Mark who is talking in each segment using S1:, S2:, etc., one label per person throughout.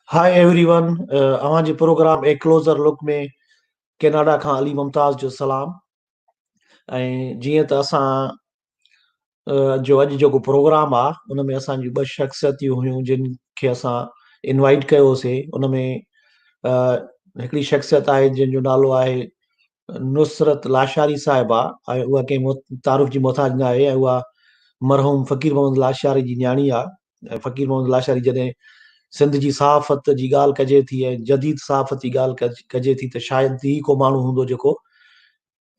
S1: High every one اوهان جي programme a closer look ۾ Canada کان علي ممتاز جو سلام ۽ جيئن ته اسان جو اڄ جيڪو پروگرام آ ان ۾ اسان جون ٻه شخصيتيون هيون جن کي اسان انوائٽ ڪيوسي ان ۾ هڪڙي شخصيت آهي جنهن جو نالو آهي نصرت لاشاري صاحبه ۽ اها ڪنهن تعارف جي محتاج نه آهي ۽ اها مرحوم فقير محمد لاشاري جي نياڻي آهي ۽ فقير محمد لاشاري جڏهن سنڌ جي صحافت جي ڳالهه ڪجي ٿي ۽ جديد صحافت جي ڳالهه ڪجي ٿي ته شايد ئي ڪو ماڻهو هوندو جيڪو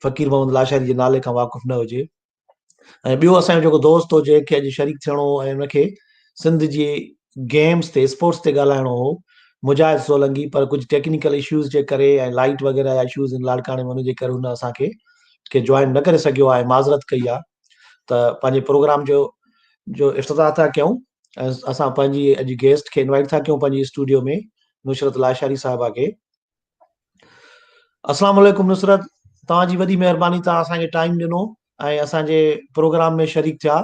S1: فقير محمد لاشاري جي نالي کان واقف نه هجي ۽ ٻيو اسان جو جيڪو دوست هو جنهن کي اڄ شريڪ ٿيڻو هو ۽ ان کي سنڌ جي گيمز تي اسپورٽس تي ڳالهائڻو هو مجاهد سولنگي پر ڪجهه ٽيڪنيڪل اشوز جي ڪري ۽ لائٽ وغيره جا اشوز آهن لاڙڪاڻي ۾ ان جي ڪري هن اسان کي کي جوائن نه ڪري سگهيو آهي معذرت ڪئي آهي ته پنهنجي پروگرام جو جو افتتاح ٿا ڪيون ۽ اسان پنهنجي اڄ گيسٽ کي انوائٽ ٿا ڪيون پنهنجي اسٽوڊيو ۾ نصرت لاشاري صاحبه کي اسلام عليڪم نصرت توهان جي وڏي مهرباني توهان اسان کي ٽائيم ڏنو ۽ اسان جي پروگرام ۾ شريڪ ٿيا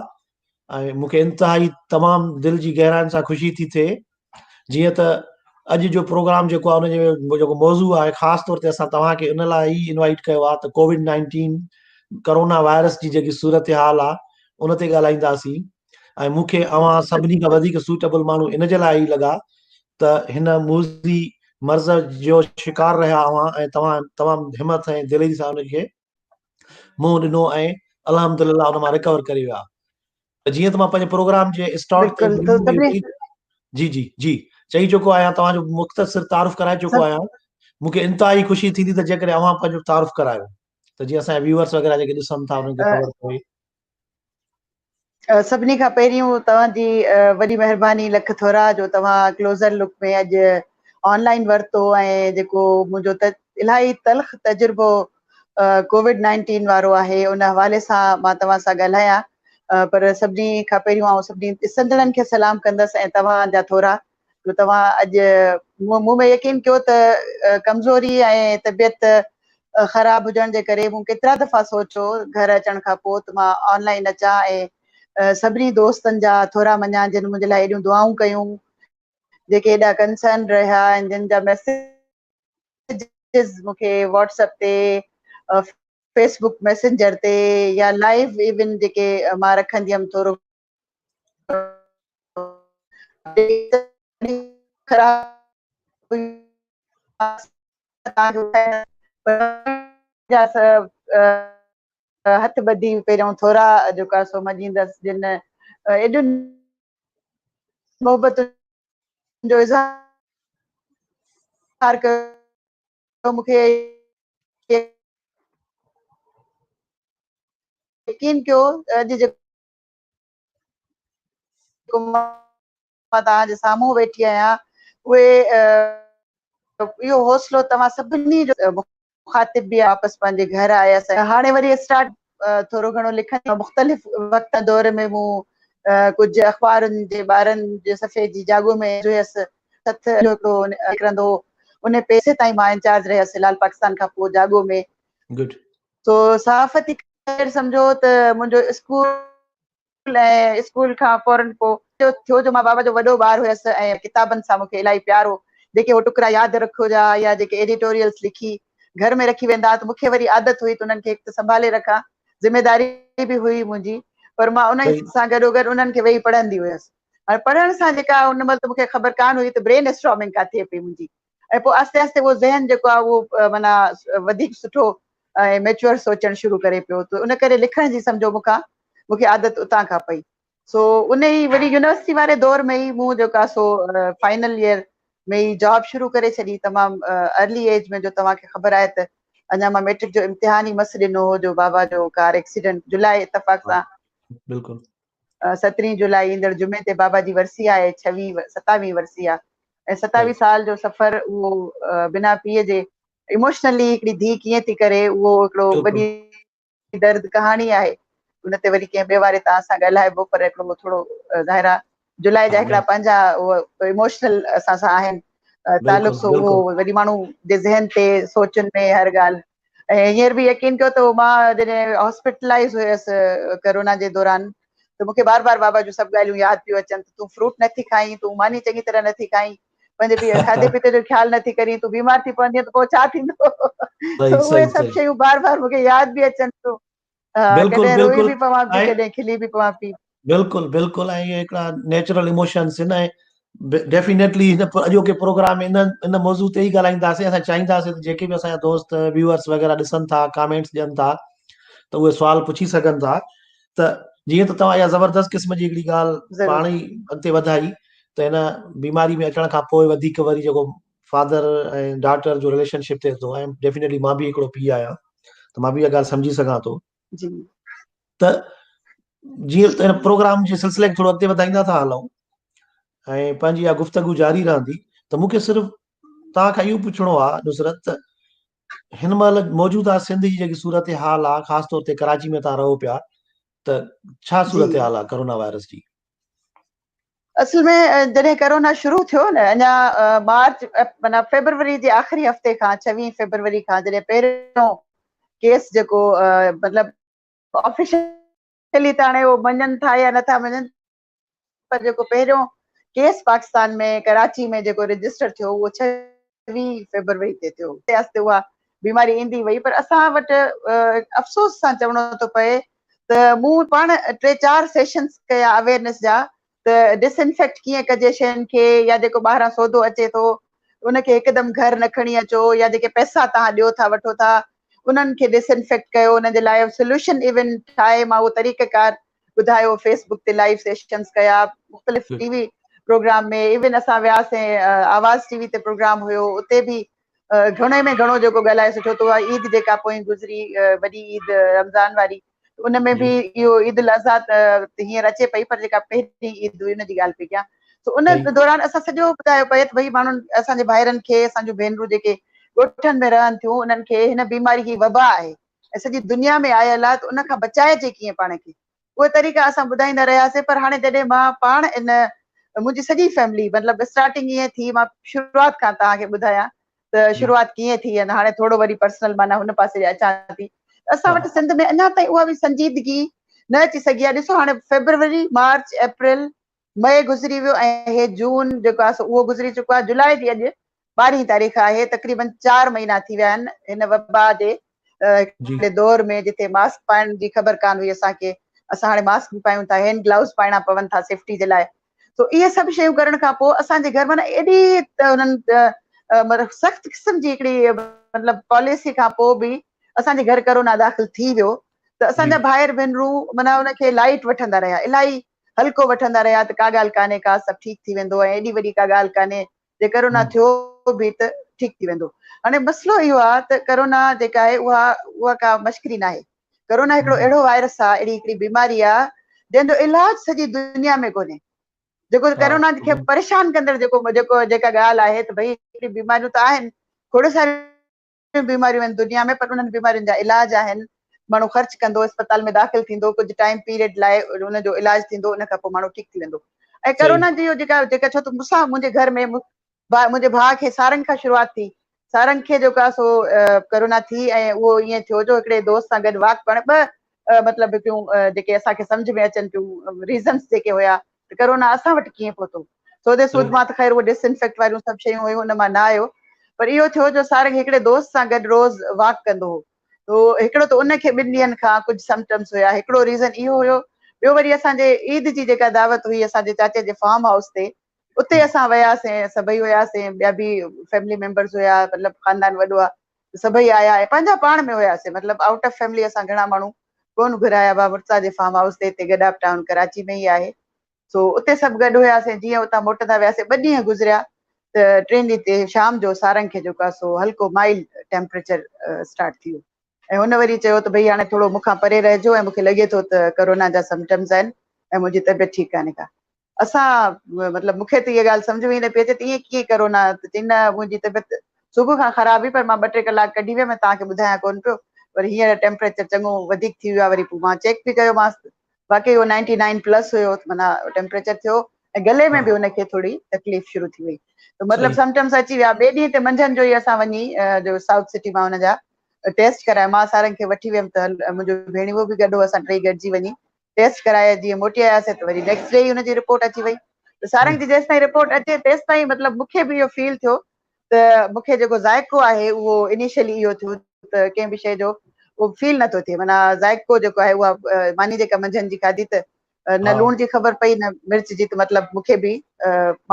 S1: ۽ مون کي انتهائي تمام دل جي گهراين سان خوشي ٿي ٿئي جيئن ته اڄ جو پروگرام جيڪو آهي ان جو جيڪو موضوع آهي خاص طور تي اسان توهان کي ان لاء ئي انوائٽ ڪيو آهي ته ڪووڊ نائنٽين ڪورونا وائرس جي جيڪي صورتحال آهي ان تي ڳالهائينداسين ۽ مون کي اوهان سڀني کان وڌيڪ سوٽيبل ماڻهو ان جي لاء ئي لڳا ته هن موذي مرض جو شڪار رهيا اوهان ۽ توهان تمام همت ۽ دليري سان ان کي منهن ڏنو ۽ الحمدلله ان مان ريڪور ڪري ويا ته جيئن ته مان پنهنجي پروگرام جي اسٽارٽ
S2: تي
S1: جي جي جي چئي چڪو آهيان توهان جو مختصر تعارف ڪرائي چڪو آهيان مون کي انتهائي خوشي ٿيندي ته جيڪڏهن اوهان پنهنجو تعارف ڪرايو ته جيئن اسان جا ويورس وغيره جيڪي ڏسن ٿا انهن کي خبر پوي.
S2: سڀني کان پهريون توهان جي وڏي مهرباني لک ٿورا جو توهان ڪلوزر لڪ ۾ اڄ آن لائن ورتو ۽ جيڪو منهنجو الاهي تلخ تجربو ڪووڊ نائنٽين وارو آهي ان حوالي سان مان توهان سان ڳالهايان پر سڀني کان پهريون آئون سڀني ڏسندڙن کي سلام ڪندس ۽ توهان جا ٿورا جو توهان اڄ مون ۾ يقين ڪيو ته ڪمزوري ۽ طبيعت خراب هجڻ جي ڪري مون ڪيترا دفعا سوچيو گهر اچڻ کان پوء ته مان آن لائن اچان ۽ سڀني دوستن جا ٿورا مڃان جن منهنجي لاء ايڏيون دعائون ڪيون جيڪي ايڏا ڪنسرن رهيا ۽ جن جا ميسيجز مون کي واٽس اپ تي فيس بڪ ميسينجر تي يا لائيو ايون جيڪي مان رکندي هيم ٿورو هٿ ٻڌي پهريون ٿورا جيڪو آهي سو مڃيندس جن ايڏين محبتن جو اظهار ڪيو مون کي يقين ڪيو اڄ جيڪو مان توهان جي سامهون ويٺي آهيان اهي اهو حوصلو توهان سڀني جو مخاطب به واپس پنهنجي گهر آيس هاڻي وري اسٽارٽ ٿورو گهڻو لکڻ مختلف وقت دور ۾ مون ڪجهه اخبارن جي ٻارن جي صفحي جي جاڳو ۾ هيس سٿ جو هڪڙو نڪرندو هو ان پيسي تائين مان انچارج رهيس هلال پاڪستان کان پوء جاڳو ۾
S1: گڊ
S2: سو صحافتي ڪيريئر سمجهو ته منهنجو اسڪول ۽ اسڪول کان فورن پوء ٿيو جو مان بابا جو وڏو ٻار هيس ۽ ڪتابن سان مون کي الاهي پيار هو. جيڪي هو ٽڪرا ياد رکو جا يا جيڪي ايڊيٽوريلز لکي گهر ۾ رکي ويندا ته مون کي وري عادت هئي ته انهن کي هڪ ته سنڀالي رکان، ذميداري به هئي منهنجي پر مان انهي سان گڏوگڏ انهن کي ويهي پڙهندي هيس. هاڻي پڙهڻ سان جيڪا ان مهل ته مون کي خبر ڪانه هئي ته برين اسٽارمنگ ڪا ٿئي پئي منهنجي ۽ پوء آهستي آهستي اهو ذهن جيڪو آهي اهو معنيٰ وڌيڪ سٺو ۽ ميچوئر سوچڻ شروع ڪري پيو ته ان ڪري لکڻ جي سمجهو مون کان مون کي عادت اتان کان پئي سو ان ئي وري يونيورسٽي واري دور ۾ ئي مون جيڪا سو فائنل ايئر ۾ ئي جاب شروع ڪري ڇڏي تمام ارلي ايج ۾ جو توهان کي خبر آهي ته اڃا مان ميٽرڪ جو امتحان ئي مس ڏنو هو جو بابا جو ڪار ايڪسيڊنٽ جولاء اتفاق سان
S1: بلڪل
S2: سترهين جولاء ايندڙ جمعي تي بابا جي ورسي آهي ڇويهين ستاويهين ورسي آهي ۽ ستاويهه سال جو سفر اهو بنا پيء جي ايموشنلي هڪڙي ڌيء ڪيئن ٿي ڪري اهو هڪڙو وڏي درد ڪهاڻي آهي ان تي وري ڪنهن ٻئي واري توهان سان ڳالهائبو پر هڪڙو ٿورو ظاهر آهي جولاء جا هڪڙا پنهنجا اهو ايموشنل اسان سان آهن تعلق سو اهو وري ماڻهو جي ذهن تي سوچن ۾ هر ڳالهه ۽ هينئر به يقين ڪيو ته مان جڏهن هاسپيٽلائز هيس ڪورونا جي دوران ته مونکي بار بار بابا جون سڀ ڳالهيون ياد پيون اچن ته تون فروٽ نٿي کائين تون ماني چڱي طرح نٿي کائين پنهنجي پيء کاڌي پيتي جو خيال نٿي ڪرين، تون بيمار ٿي پوندينء ته پوء ڇا ٿيندو؟ اهي سڀ شيون بار بار مون کي ياد به اچن ٿيون. ڪڏهن روئي به پوان پئي، ڪڏهن کلي به پوان پئي.
S1: بلڪل بلڪل، ۽ اهي هڪڙا نيچرل ايموشنس آهن ۽ ڊيفينيٽلي هن اڄوڪي پروگرام ۾ ان موضوع تي ئي ڳالهائينداسين. اسان چاهينداسين ته جيڪي به اسان جا دوست ويوئرس وغيره ڏسن ٿا، ڪامينٽس ڏين ٿا ته اهي سوال پڇي سگهن ٿا. ته جيئن ته توهان اها زبردست قسم جي هڪڙي ڳالهه پاڻ ئي اڳتي وڌائي ته هن بيماري ۾ اچڻ کان پوء وڌيڪ وري جيڪو فادر ۽ ڊاٽر جو رليشن شپ ٿئي ٿو ۽ ڊيفينيٽلي مان به هڪڙو پيء آهيان ته مان به اها ڳالهه سمجهي سگهان ٿو.
S2: جي.
S1: ته جيئن ته هن پروگرام جي سلسلي کي ٿورو اڳتي وڌائيندا ٿا هلون ۽ پنهنجي اها گفتگو جاري رهندي ته مون کي صرف توهان کان اهو پڇڻو آهي نصرت ته هن مهل موجوده سنڌ جي جيڪي صورتحال آهي، خاص طور تي ڪراچي ۾ توهان رهو پيا، ته ڇا صورتحال آهي ڪرونا وائرس جي؟
S2: اصل ۾ جڏهن ڪرونا شروع ٿيو نه، اڃا مارچ معنيٰ فيبروري جي آخري هفتي کان، 26 فيبروري کان جڏهن پهريون ڪيس جيڪو مطلب آفيشلي ته هاڻي اهو مڃن ٿا يا نٿا مڃن، پر جيڪو پهريون ڪيس پاڪستان ۾ ڪراچي ۾ جيڪو رجسٽر ٿيو اهو 26 فيبروري تي ٿيو. آهستي آهستي اها بيماري ايندي وئي، پر اسان وٽ افسوس سان چوڻو ٿو پئي ته مون پاڻ ٽي چار سيشنز ڪيا اويئرنيس جا ته ڊس انفيڪٽ ڪيئن ڪجي شين کي، يا جيڪو ٻاهران سودو اچي ٿو ان کي هڪدم گهر نه کڻي اچو، يا جيڪي پئسا توهان ڏيو ٿا وٺو ٿا انهن کي ڊس انفيڪٽ ڪيو، انهن جي لاء سوليوشن ايون ٺاهي مان اهو طريقه ڪار ٻڌايو، فيس بڪ تي لائيو سيشنز ڪيا، مختلف ٽي وي پروگرام ۾ ايون اسان وياسين آواز ٽي وي تي پروگرام هيو اتي به گهڻي ۾ گهڻو جيڪو ڳالهائي سٺو ته اها عيد جيڪا پوئين گذري وڏي عيد رمضان واري، ان ۾ به اهو عيد الاضحيٰ ته هينئر اچي پئي، پر جيڪا پهرين عيد هئي ان جي ڳالهه پئي ڪيان، سو ان دوران اسان سڄو ٻڌايو پئي ته ڀئي ماڻهن اسان جي ڀائرن کي، اسان جون ڀينرون جيڪي ڳوٺن ۾ رهن ٿيون انهن کي هن بيماري هي وبا آهي ۽ سڄي دنيا ۾ آيل آهي ته ان کان بچائجي ڪيئن پاڻ کي، اهي طريقا اسان ٻڌائيندا رهياسين. پر هاڻي جڏهن مان پاڻ ان منهنجي سڄي فيملي مطلب اسٽارٽنگ ائين ٿي، مان شروعات کان توهان کي ٻڌايان ته شروعات ڪيئن ٿي ۽ هاڻي ٿورو وري پرسنل معنيٰ هن پاسي ڏي اچان ٿي. اسان وٽ سنڌ ۾ اڃا تائين اها به سنجيدگي نه اچي سگهي آهي. ڏسو هاڻي فيبروري، مارچ، اپريل، مئي گذري ويو ۽ هي جون جيڪو آهي سو اهو گذري چڪو آهي. جولاء جي اڄ 12 تاريخ آهي، تقريبن 4 مهينا ٿي ويا آهن هن وبا جي هڪڙي دور ۾ جتي ماسڪ پائڻ جي خبر ڪانه هئي اسان کي، اسان هاڻي ماسڪ به پايون ٿا، هينڊ گلوز پائڻا پون ٿا سيفٽي جي لاء. سو اهي سڀ شيون ڪرڻ کان پوء اسان جي گهر معنيٰ ايڏي ته انهن مطلب سخت قسم جي هڪڙي مطلب پاليسي کان پوء به اسان جي گهر ڪرونا داخل ٿي ويو ته اسان جا ڀائر ڀينرون معنيٰ ان کي لائيٽ وٺندا رهيا، الاهي هلڪو وٺندا رهيا ته ڪا ڳالهه ڪانهي ڪا، سڀ ٺيڪ ٿي ويندو ۽ ايڏي وڏي ڪا ڳالهه ڪانهي، جي ڪرونا ٿيو به ته ٺيڪ ٿي ويندو. هاڻي مسئلو اهو آهي ته ڪرونا جيڪا آهي اها اها ڪا مشڪري ناهي. ڪرونا هڪڙو اهڙو وائرس آهي، اهڙي هڪڙي بيماري آهي جنهن جو علاج سڄي دنيا ۾ ڪونهي. جيڪو ڪرونا کي پريشان ڪندڙ جيڪو جيڪو جيڪا ڳالهه آهي ته ڀئي هڪڙي بيماريون ته آهن، کوڙ ساريون بيماريون آهن دنيا ۾ پر انهن بيمارين جا علاج آهن، ماڻهو خرچ ڪندو، اسپتال ۾ داخل ٿيندو، ڪجهه ٽائيم پيريڊ لاء ان جو علاج ٿيندو، ان کان پوء ماڻهو ٺيڪ ٿي ويندو. ۽ ڪرونا جي جيڪا جيڪا ڇو ته مون سان منهنجي گهر ۾ منهنجي ڀاء کي سارنگ کان شروعات ٿي، سارنگ کي جيڪو آهي سو ڪرونا ٿي ۽ اهو ائين ٿيو جو هڪڙي دوست سان گڏ واڪ پاڻ ٻه مطلب هڪڙيون جيڪي اسان کي سمجهه ۾ اچن پيون ريزنس جيڪي هيا ته ڪرونا اسان وٽ ڪيئن پهتو. سودي سود مان ته خير اهو ڊس انفيڪٽ واريون سڀ شيون هيون ان مان نه آيو، پر اهو ٿيو جو سارنگ هڪڙي دوست سان گڏ روز واڪ ڪندو هو، تو هڪڙو ته ان کي ٻن ڏينهن کان ڪجهه سمپٽمس هيا، هڪڙو ريزن اهو هيو، ٻيو وري اسان جي عيد جي جيڪا دعوت هئي اسان جي چاچي جي فارم هائوس تي، اتي اسان وياسين، سڀئي هياسين، ٻيا به فيملي ميمبرز هيا، مطلب خاندان وڏو آ، سڀئي آيا ۽ پنهنجا پاڻ ۾ هياسين، مطلب آئوٽ آف فيملي اسان گهڻا ماڻهو ڪونه گهرايا، ڀاء مرتضيٰ جي فارم هائوس تي هتي گڏاپ ٽائون ڪراچي ۾ ئي آهي، سو اتي سڀ گڏ هياسين، جيئن اتان موٽندا وياسين ٻه ڏينهن گذريا ته ٽئين ڏينهن تي شام جو سارنگ کي جيڪو آهي سو هلڪو مائلڊ ٽيمپريچر اسٽارٽ ٿي ويو ۽ هن وري چيو ته ڀئي هاڻي ٿورو مون کان پري رهجو ۽ مون کي لڳي ٿو ته ڪرونا جا سمپٽمز آهن ۽ منهنجي طبيعت ٺيڪ ڪانهي ڪا. اسان مطلب مون کي ته اها ڳالهه سمجهه ۾ ئي نه پئي اچي ته ائين ڪيئن ڪرونا، ته چئي نه منهنجي طبيعت صبح کان خراب هئي پر مان ٻه ٽي ڪلاڪ ڪڍي ويم ۽ توهان کي ٻڌايان ڪونه پيو، پر هينئر ٽيمپريچر چڱو وڌيڪ ٿي ويو آهي، وري پوء مان چيڪ به ڪيومانس واقعي اهو نائنٽي نائن پلس هيو معنيٰ ٽيمپريچر ٿيو ۽ گلي ۾ به هن کي ٿوري تڪليف شروع ٿي وئي ته مطلب سمپٽمس اچي ويا. ٻئي ڏينهن تي منجهند جو ئي اسان وڃي جو سائوٿ سٽي مان هن جا ٽيسٽ ڪرايا، مان سارنگ کي وٺي ويم ته منهنجو ڀيڻيوو به گڏ هو، اسان ٽئي گڏجي وڃي ٽيسٽ ڪرايا. جيئن موٽي آياسين ته وري نيڪسٽ ڊي ئي هن جي رپورٽ اچي وئي ته سارنگ جي جيستائين رپورٽ اچي تيستائين مطلب مون کي به اهو فيل ٿيو ته مون کي جيڪو ذائقو آهي اهو انيشلي اهو ٿيو ته ڪنهن به شيء جو اهو فيل نٿو ٿئي معنيٰ ذائقو جيڪو آهي اها ماني جيڪا منجهند جي کاڌي ته نه لوڻ جي خبر پئي نه مرچ جي ته مطلب مون کي به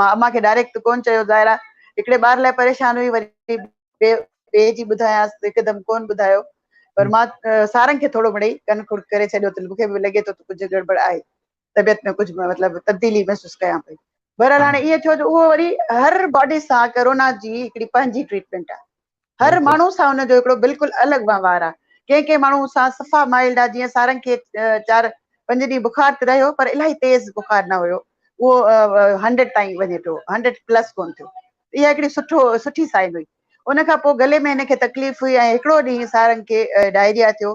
S2: مان امان کي ڊائريڪٽ ته ڪون چيو ظاهر آهي هڪڙي ٻار لاء پريشان هئي وري ٻئي جي ٻڌايانس ته هڪدم ڪون ٻڌايو پر مان سارنگ کي ٿورو مڙئي ڪن کڙ ڪري ڇڏيو ته مون کي به لڳي ٿو ته ڪجهه گڙٻڙ آهي طبيعت ۾ ڪجهه مطلب تبديلي محسوس ڪيان پئي. بهرحال هاڻي ائين ٿيو جو اهو وري هر باڊي سان ڪرونا جي هڪڙي پنهنجي ٽريٽمينٽ آهي. هر ماڻهو سان ان جو هڪڙو بلڪل الڳ وهنوار آهي. ڪنهن ڪنهن ماڻهو سان صفا مائلڊ آهي جيئن سارنگ کي چار پنج ڏينهن بخار ته رهيو پر الاهي تيز بخار نه هيو اهو هنڊريڊ تائين وڃي پيو هنڊريڊ پلس ڪون ٿيو. اها هڪڙي سٺو سٺي سائن هئي. ان کان پوء گلي ۾ هن کي تڪليف هئي ۽ هڪڙو ڏينهن سارنگ کي ڊائريا ٿيو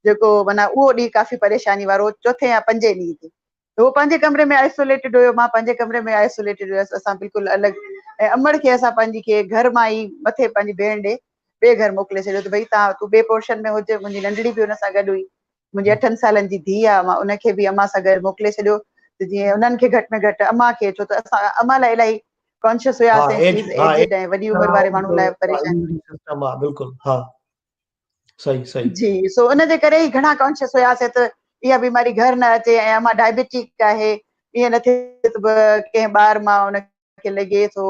S2: جيڪو معنيٰ اهو ڏينهن ڪافي پريشاني وارو هو چوٿين يا پنجين ڏينهن تي ته هو پنهنجي ڪمري ۾ آئسوليٽيڊ هيو مان پنهنجي ڪمري ۾ آئسوليٽيڊ هيس اسان بلڪل الڳ ۽ امڙ کي اسان پنهنجي کي گهر مان ئي مٿي پنهنجي ڀيڻ ڏي ٻئي گهر موڪلي ڇڏيو ته ڀئي تان تون ٻئي پورشن ۾ هج منهنجي ننڍڙي به ان سان گڏ هئي منهنجي اٺن سالن جي ڌيء آ مان ان کي به امان سان گڏ موڪلي ڇڏيو ته جيئن انهن کي گهٽ ۾ گهٽ امان کي ڇو ته اسان امان لاء الاهي ڪانشس هياسين شي از ايجڊ ۽ وڏي عمر واري ماڻهو لاء پريشاني
S1: سسٽم آ بلڪل ها صحيح صحيح
S2: جي سو ان جي ڪري ئي گهڻا ڪانشس هياسي ته اها بيماري گهر نه اچي ۽ امان ڊائبيٽڪ آهي ائين نه ٿئي ته به ڪنهن ٻار مان ان کي لڳي سو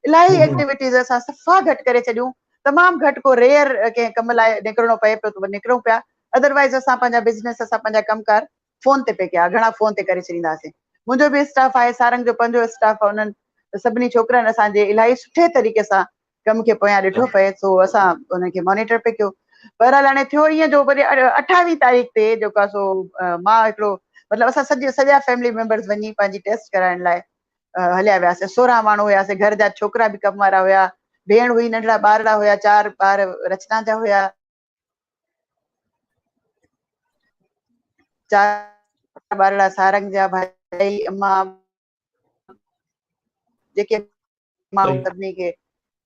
S2: الاهي ايڪٽيوٽيز اسان صفا گهٽ ڪري ڇڏيون تمام گهٽ ڪو ريئر ڪنهن ڪم لاء نڪرڻو پئي پيو ته نڪرون پيا ادروائز اسان پنهنجا بزنس اسان پنهنجا ڪم ڪار فون تي پئي ڪيا گهڻا فون تي ڪري ڇڏيندا هئاسين منهنجو به اسٽاف آهي سارنگ جو پنهنجو اسٽاف آهي انهن سڀني ڇوڪرن اسان جي الاهي سٺي طريقي سان ڪم کي پويان ڏٺو پئي سو اسان ان کي مانيٽر پئي ڪيو. بهرحال هاڻي ٿيو ائين جو وري اٺاويهه تاريخ تي جيڪو آهي سو مان هڪڙو مطلب اسان سڄي سڄا فيملي ميمبرز وڃي پنهنجي ٽيسٽ ڪرائڻ لاء هليا وياسي 16 ماڻهو هياسي گهر جا ڇوڪرا به ڪم وارا هيا ڀيڻ هئي ننڍڙا ٻارڙا هيا چار ٻار رچنا جا هيا چار ٻارڙا سارنگ جا ڀائي اما جيڪي ماڻهو سڀني کي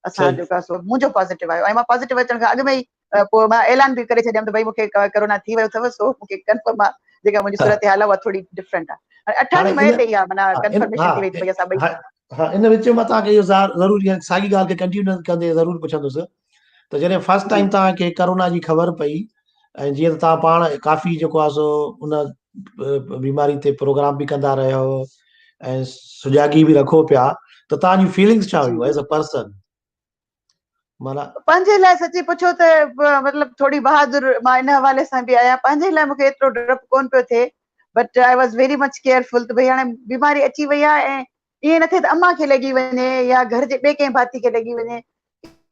S2: اسان جو سو منهنجو پازيٽو آيو ۽ مان پازيٽو اچڻ کان اڳ ۾ ئي پوء مان اعلان به ڪري ڇڏيم ته ڀئي مونکي ڪرونا ٿي ويو اٿو سو مونکي ڪنفرم آ جيڪا منهنجي صورت حال آ اها ٿوري ڊفرنٽ آ 28 مئي تي اها معنيٰ ڪنفرميشن ٿي وئي ته ڀئي اسان ٻئي
S1: ها ان وچ ۾ توهان کي اهو ضرور ساڳي ڳالهه کي ڪنٽينيو ڪندي ضرور پڇندس ته جڏهن فرسٽ ٽائيم توهان کي ڪرونا جي خبر پئي ۽ جيئن ته توهان پاڻ ڪافي جيڪو آهي سو ان بيماري تي پروگرام به ڪندا رهيا آهيو ۽ سجاڳي به رکو پيا ته توهان جون فيلنگس ڇا هيون ايز ا پرسن معنيٰ
S2: پنهنجي لاء سچي پڇو ته مطلب ٿوري بهادر مان ان حوالي سان به آهيان پنهنجي لاء مونکي ايترو ڊپ ڪون پيو ٿئي but I was very much careful ته ڀئي هاڻي بيماري اچي وئي آهي ۽ ائين نه ٿئي ته امان کي لڳي وڃي يا گهر جي ٻئي ڪنهن ڀاتي کي لڳي وڃي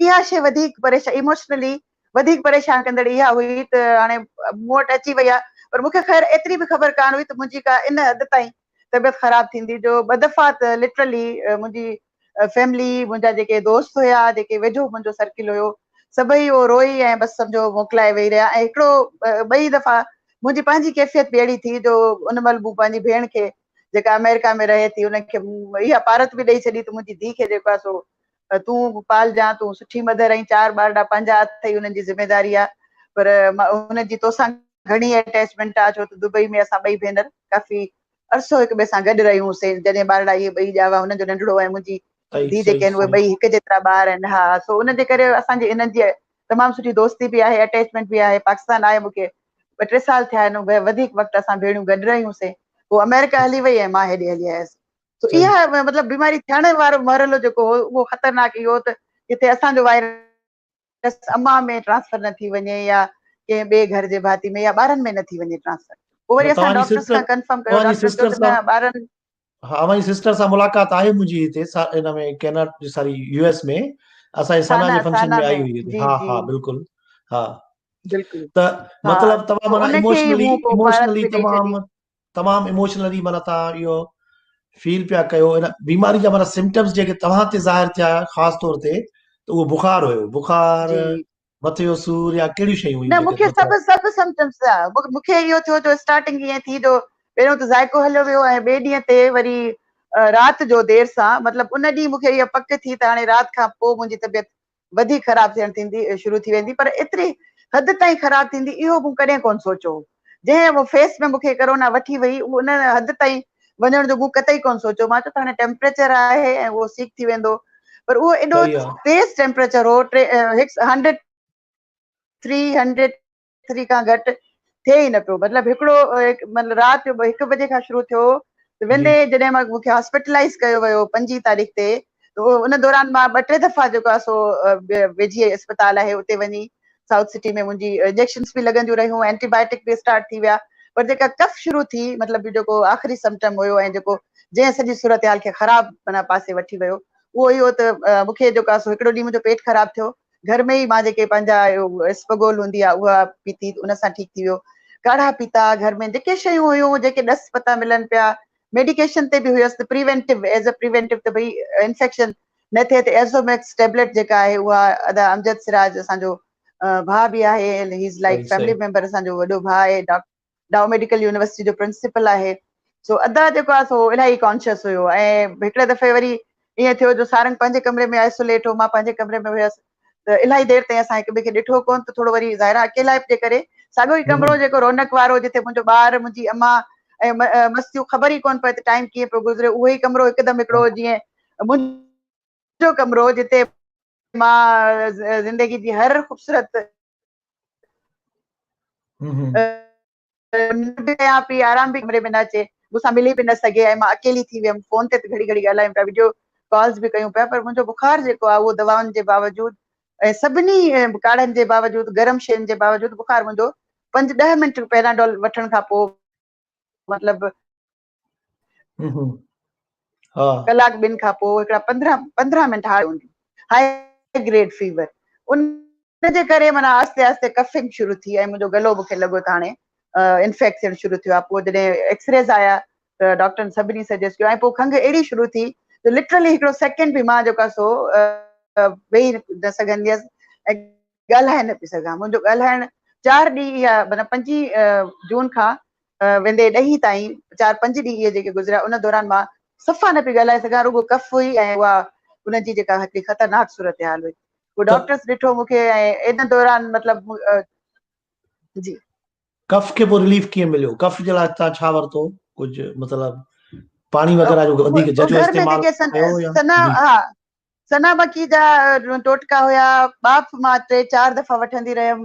S2: اها شيء وڌيڪ پريشان ايموشنلي وڌيڪ پريشان ڪندڙ اها هئي ته هاڻي مون وٽ اچي وئي آهي پر مون کي خير ايتري به خبر ڪانه هئي ته منهنجي ڪا ان حد تائين طبيعت خراب ٿيندي جو ٻه دفعا ته لٽرلي منهنجي فيملي منهنجا جيڪي دوست هيا جيڪي ويجهو منهنجو سرڪل هيو سڀئي اهو روئي ۽ بس سمجهو موڪلائي ويهي رهيا ۽ هڪڙو ٻئي دفعا منهنجي پنهنجي ڪيفيت به اهڙي ٿي جو ان مهل مون پنهنجي ڀيڻ کي جيڪا آمريڪا ۾ رهي ٿي ان کي اها پارت به ڏئي ڇڏي ته منهنجي ڌيء کي جيڪو آهي سو تون پالجان، تون سٺي مدر آهين، چار ٻارڙا پنهنجا اٿئي، انهن جي ذميداري آهي، پر هن جي توسان گهڻي اٽيچمينٽ آهي، ڇو ته دبئي ۾ اسان ٻئي ڀينر ڪافي عرصو هڪ ٻئي سان گڏ رهيون سين، جڏهن ٻارڙا اهي ٻئي ڄاوا، هن جو ننڍڙو ۽ منهنجي ڌيء جيڪي آهن اهي ٻئي هڪ جيترا ٻار آهن، ها سو ان جي ڪري اسان جي انهن جي تمام سٺي دوستي به آهي، اٽيچمينٽ به آهي، پاڪستان آئي مون کي ٻه ٽي سال ٿيا آهن، وڌيڪ وقت اسان ڀيڻيون گڏ رهيون سين، هوء آمريڪا هلي وئي ۽ مان هيڏي هلي آيس. سو اها مطلب بيماري ٿيڻ وارو مرحلو جيڪو هو اهو خطرناڪ اهو ته ڪٿي اسان جو وائرس امان ۾ ٽرانسفر نه ٿي وڃي يا ڪنهن ٻئي گهر جي ڀاتي ۾ يا ٻارن ۾ نه ٿي وڃي ٽرانسفر. پوء وري اسان ڊاڪٽرس کان ڪنفرم ڪيو ڊاڪٽر چيو ته نه ٻارن
S1: ها اوهان جي سسٽر سان ملاقات آهي منهنجي هتي ان ۾ ڪينيڊا ساري يو ايس ۾ اسان جي سانا جي فنڪشن ۾ آئي هئي ها ها بلڪل ها
S2: بلڪل
S1: ته مطلب تمام معنيٰ ايموشنلي ايموشنلي تمام تمام ايموشنلي معنيٰ توهان اهو فيل پيا ڪيو ان بيماري جا معنيٰ سمپٽمز جيڪي توهان تي ظاهر ٿيا خاص طور تي ته اهو بخار هيو بخار مٿي جو سور يا ڪهڙيون شيون
S2: هيون نه مونکي سڀ سڀ سمپٽمز ٿيا مونکي اهو ٿيو جو اسٽارٽنگ ائين ٿي جو پهريون ته ذائقو هليو ويو ۽ ٻئي ڏينهن تي وري رات جو دير سان مطلب ان ڏينهن مونکي اها پڪ ٿي ته هاڻي رات کان پوء منهنجي طبيعت وڌيڪ خراب ٿيڻ ٿيندي شروع ٿي ويندي پر ايتري حد تائين خراب ٿيندي اهو مون ڪڏهن ڪونه سوچيو هو. جنهن فيس ۾ مون کي ڪرونا وٺي وئي اهو ان حد تائين وڃڻ جو مون قطعي ڪونه سوچيو. مان چيو ته هاڻي ٽيمپريچر آهي ۽ اهو سيڪ ٿي ويندو، پر اهو ايڏو تيز ٽيمپريچر هو، 100 3 100 3 کان گهٽ ٿئي ئي نه پيو. مطلب هڪڙو مطلب رات جو 1 بجي کان شروع ٿيو ته ويندي جڏهن مان مونکي هاسپيٽلائز ڪيو ويو 5 تاريخ تي، ته ان دوران مان 2 3 دفعا جيڪو آهي سو ويجهي اسپتال آهي اتي وڃي سائوٿ سٽي ۾ منهنجي انجيڪشنس به لڳنديون رهيون، اينٽي بائيوٽڪ به اسٽارٽ ٿي ويا، پر جيڪا ڪف شروع ٿي، مطلب جيڪو آخري سمٽم هيو ۽ جيڪو جنهن سڄي صورتحال کي خراب معنيٰ پاسي وٺي ويو، اهو اهو ته مونکي جيڪو آهي سو هڪڙو ڏينهن منهنجو پيٽ خراب ٿيو، گهر ۾ ئي مان جيڪي پنهنجا اسپگول هوندي آهي اها پيتي، ان سان ٺيڪ ٿي ويو. ڪاڙها پيتا، گهر ۾ جيڪي شيون هيون، جيڪي ڏس پتا ملن پيا، ميڊيڪيشن تي به هيس ته پريوينٽو، ايز اي پريوينٽو ته ڀئي انفيڪشن نه ٿئي ته ايزوميڪس ٽيبليٽ جيڪا آهي اها ادا امجد سراج اسان جو ڀاء به آهي، هي از لائڪ فيملي ميمبر، اسان جو وڏو ڀاء آهي، ڊائو ميڊيڪل يونيورسٽي جو پرنسپل آهي. سو ادا جيڪو آهي سو الاهي ڪانشس هيو. ۽ هڪڙي دفعي وري ائين ٿيو جو سارنگ پنهنجي ڪمري ۾ آئسوليٽ هو، مان پنهنجي ڪمري ۾ هيس، ته الاهي دير تائين اسان هڪ ٻئي کي ڏٺو ڪونه، ته ٿورو وري ظاهر آهي اڪيلائپ جي ڪري ساڳيو ئي ڪمرو جيڪو رونق وارو جتي منهنجو ٻار، منهنجي اما ۽ مستيون، خبر ئي ڪونه پئي ته ٽائيم ڪيئن پيو گذري. اهو ئي ڪمرو هڪدم هڪڙو جيئن منهنجو ڪمرو جتي مان زندگي جي هر خوبصورت ڪيان پئي، آرام به ڪمري ۾ نه اچي، مون سان ملي به نه سگهي ۽ مان اڪيلي ٿي ويم. فون تي ته گهڙي گهڙي ڳالهايون پيا، وڊيو ڪالز به ڪيون پيا، پر منهنجو بخار جيڪو آهي اهو دوائن جي باوجود ۽ سڀني ڪاڙهن جي باوجود، گرم شين جي باوجود بخار منهنجو 5 10 منٽ پيناڊول وٺڻ کان پوء، مطلب ڪلاڪ ٻن کان پوء هڪڙا 15 منٽ هاء هوندي، هاء گريڊ فيور، ان جي ڪري معنيٰ آهستي آهستي ڪفنگ شروع ٿي ۽ منهنجو گلو مونکي لڳو ته هاڻي انفيڪٽ ٿيڻ شروع ٿيو آهي. پوء جڏهن ايڪسريز آيا ته ڊاڪٽرن سڀني سجيسٽ ڪيو ۽ پوء کنگهه اهڙي شروع ٿي جو لٽرلي هڪڙو سيڪنڊ به مان جيڪو آهي سو ويهي نه سگهندي هيس ۽ ڳالهائي نه پئي سگهان. منهنجو ڳالهائڻ 4 ڏينهن اها معنيٰ 5 جون کان ويندي ڏهين تائين 4 5 ڏينهن اهي جيڪي گذريا ان دوران مان صفا نه پئي ڳالهائي سگهان، رڳو ڪف هئي ۽ اها ان جي جيڪا هڪڙي خطرناڪ صورتحال هئي. پوء ڊاڪٽرس ڏٺو مون کي ۽ ان دوران مطلب جي.
S1: ڪف کي پوء رليف ڪيئن مليو؟ ڪف جي لاء توهان ڇا ورتو؟ ڪجهه مطلب پاڻي وغيره جو وڌيڪ جهجهو استعمال ڪيو يا؟
S2: ها، ثنا مڪي جا ٽوٽڪا هيا، ٻاڦ مان 3 4 دفعا وٺندي رهيم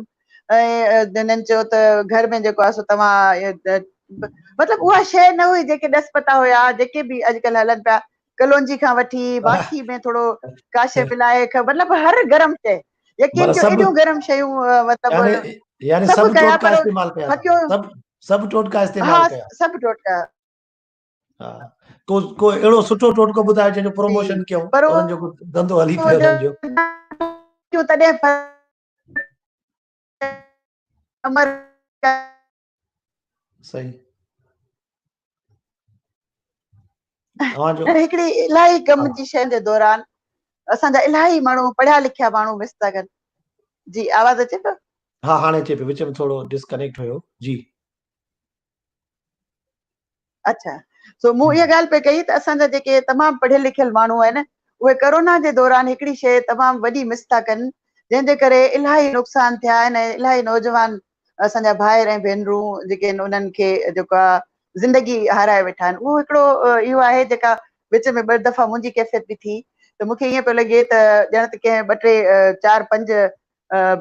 S2: ۽ هنن چيو ته گهر ۾ جيڪو آهي سو توهان مطلب اها شيء نه هئي، جيڪي ڏس پتا هيا جيڪي به اڄڪلهه هلن پيا، ڪلونجي کان وٺي باکي ۾ ٿورو ڪا شيء ملائي، مطلب هر گرم شيء، يقين ڪيو ايڏيون گرم شيون مطلب
S1: يعني سڀ ٽوٽڪا استعمال ڪيا، سڀ ٽوٽڪا استعمال ڪيا،
S2: سڀ ٽوٽڪا.
S1: ها، ڪو ڪو اهڙو سٺو ٽوٽڪو ٻڌايو جنهن جو پروموشن ڪيون، انهن جو ڌنڌو هلي پيو انهن
S2: جو تڏهن امر.
S1: صحيح.
S2: هڪڙي الاهي ڪم جي شين جي دوران اسان جا الاهي ماڻهو پڙهيا لکيا ماڻهو مس ٿا ڪن. جي آواز اچي پيو؟
S1: ها، هاڻي اچي پيو، وچ ۾ ٿورو ڊسڪنيڪٽ هيو. جي.
S2: اڇا، سو مون اها ڳالهه پئي ڪئي ته اسان جا جيڪي تمام پڙهيل لکيل ماڻهو آهن اهي ڪرونا جي دوران هڪڙي شيء تمام وڏي مس ٿا ڪن، جنهن جي ڪري الاهي نقصان ٿيا آهن ۽ الاهي نوجوان اسان جا ڀائر ۽ ڀينرون جيڪي آهن انهن کي جيڪو آهي زندگي هارائي ويٺا آهن. اهو هڪڙو اهو آهي جيڪا وچ ۾ 2 دفعا منهنجي ڪيفيت به ٿي ته مون کي ائين پيو لڳي ته ڄڻ ته ڪنهن 2 3 4 5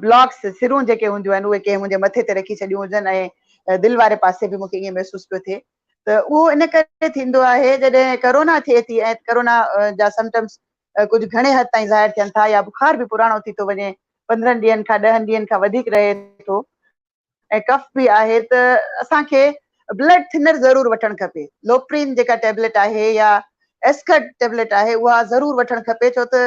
S2: بلاڪس، سرون جيڪي هونديون آهن اهي ڪنهن منهنجي مٿي تي رکي ڇڏيون هجن ۽ دل واري پاسي به مون کي ائين محسوس پيو ٿئي. ته اهو ان ڪري ٿيندو آهي جڏهن ڪرونا ٿئي ٿي ۽ ڪرونا جا سمٽمس ڪجهه گهڻي حد تائين ظاهر ٿين ٿا يا بخار به پراڻو ٿي ٿو وڃي، 15 ڏينهن کان 10 ڏينهن کان وڌيڪ رهي ٿو ۽ ڪف به آهي ته اسان کي بلڊ ٿنر ضرور وٺڻ کپي. لوپرين جيڪا ٽيبليٽ آهي يا ايسڪرٽ ٽيبليٽ آهي اها ضرور وٺڻ کپي، ڇو ته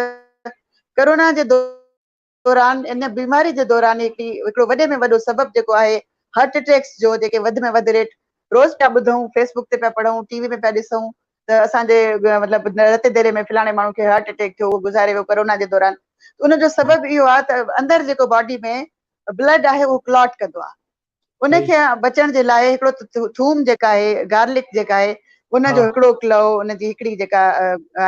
S2: ڪرونا جي دوران ان بيماري جي دوران هڪڙي هڪڙو وڏي ۾ وڏو سبب جيڪو آهي هارٽ اٽيڪس جو، جيڪي وڌ ۾ وڌ ريٽ روز پيا ٻڌون، فيس بڪ تي پيا پڙهون، ٽي وي ۾ پيا ڏسون ته اسان جي مطلب رتي ديري ۾ فلاڻي ماڻهو کي هارٽ اٽيڪ ٿيو، اهو گذاري ويو ڪرونا جي دوران. ان جو سبب اهو آهي ته اندر جيڪو باڊي ۾ بلڊ آهي اهو ڪلاٽ ڪندو آهي. ان کي بچڻ جي لاء هڪڙو ٿوم جيڪا آهي، گارلڪ جيڪا آهي، ان جو هڪڙو ڪلو، ان جي هڪڙي جيڪا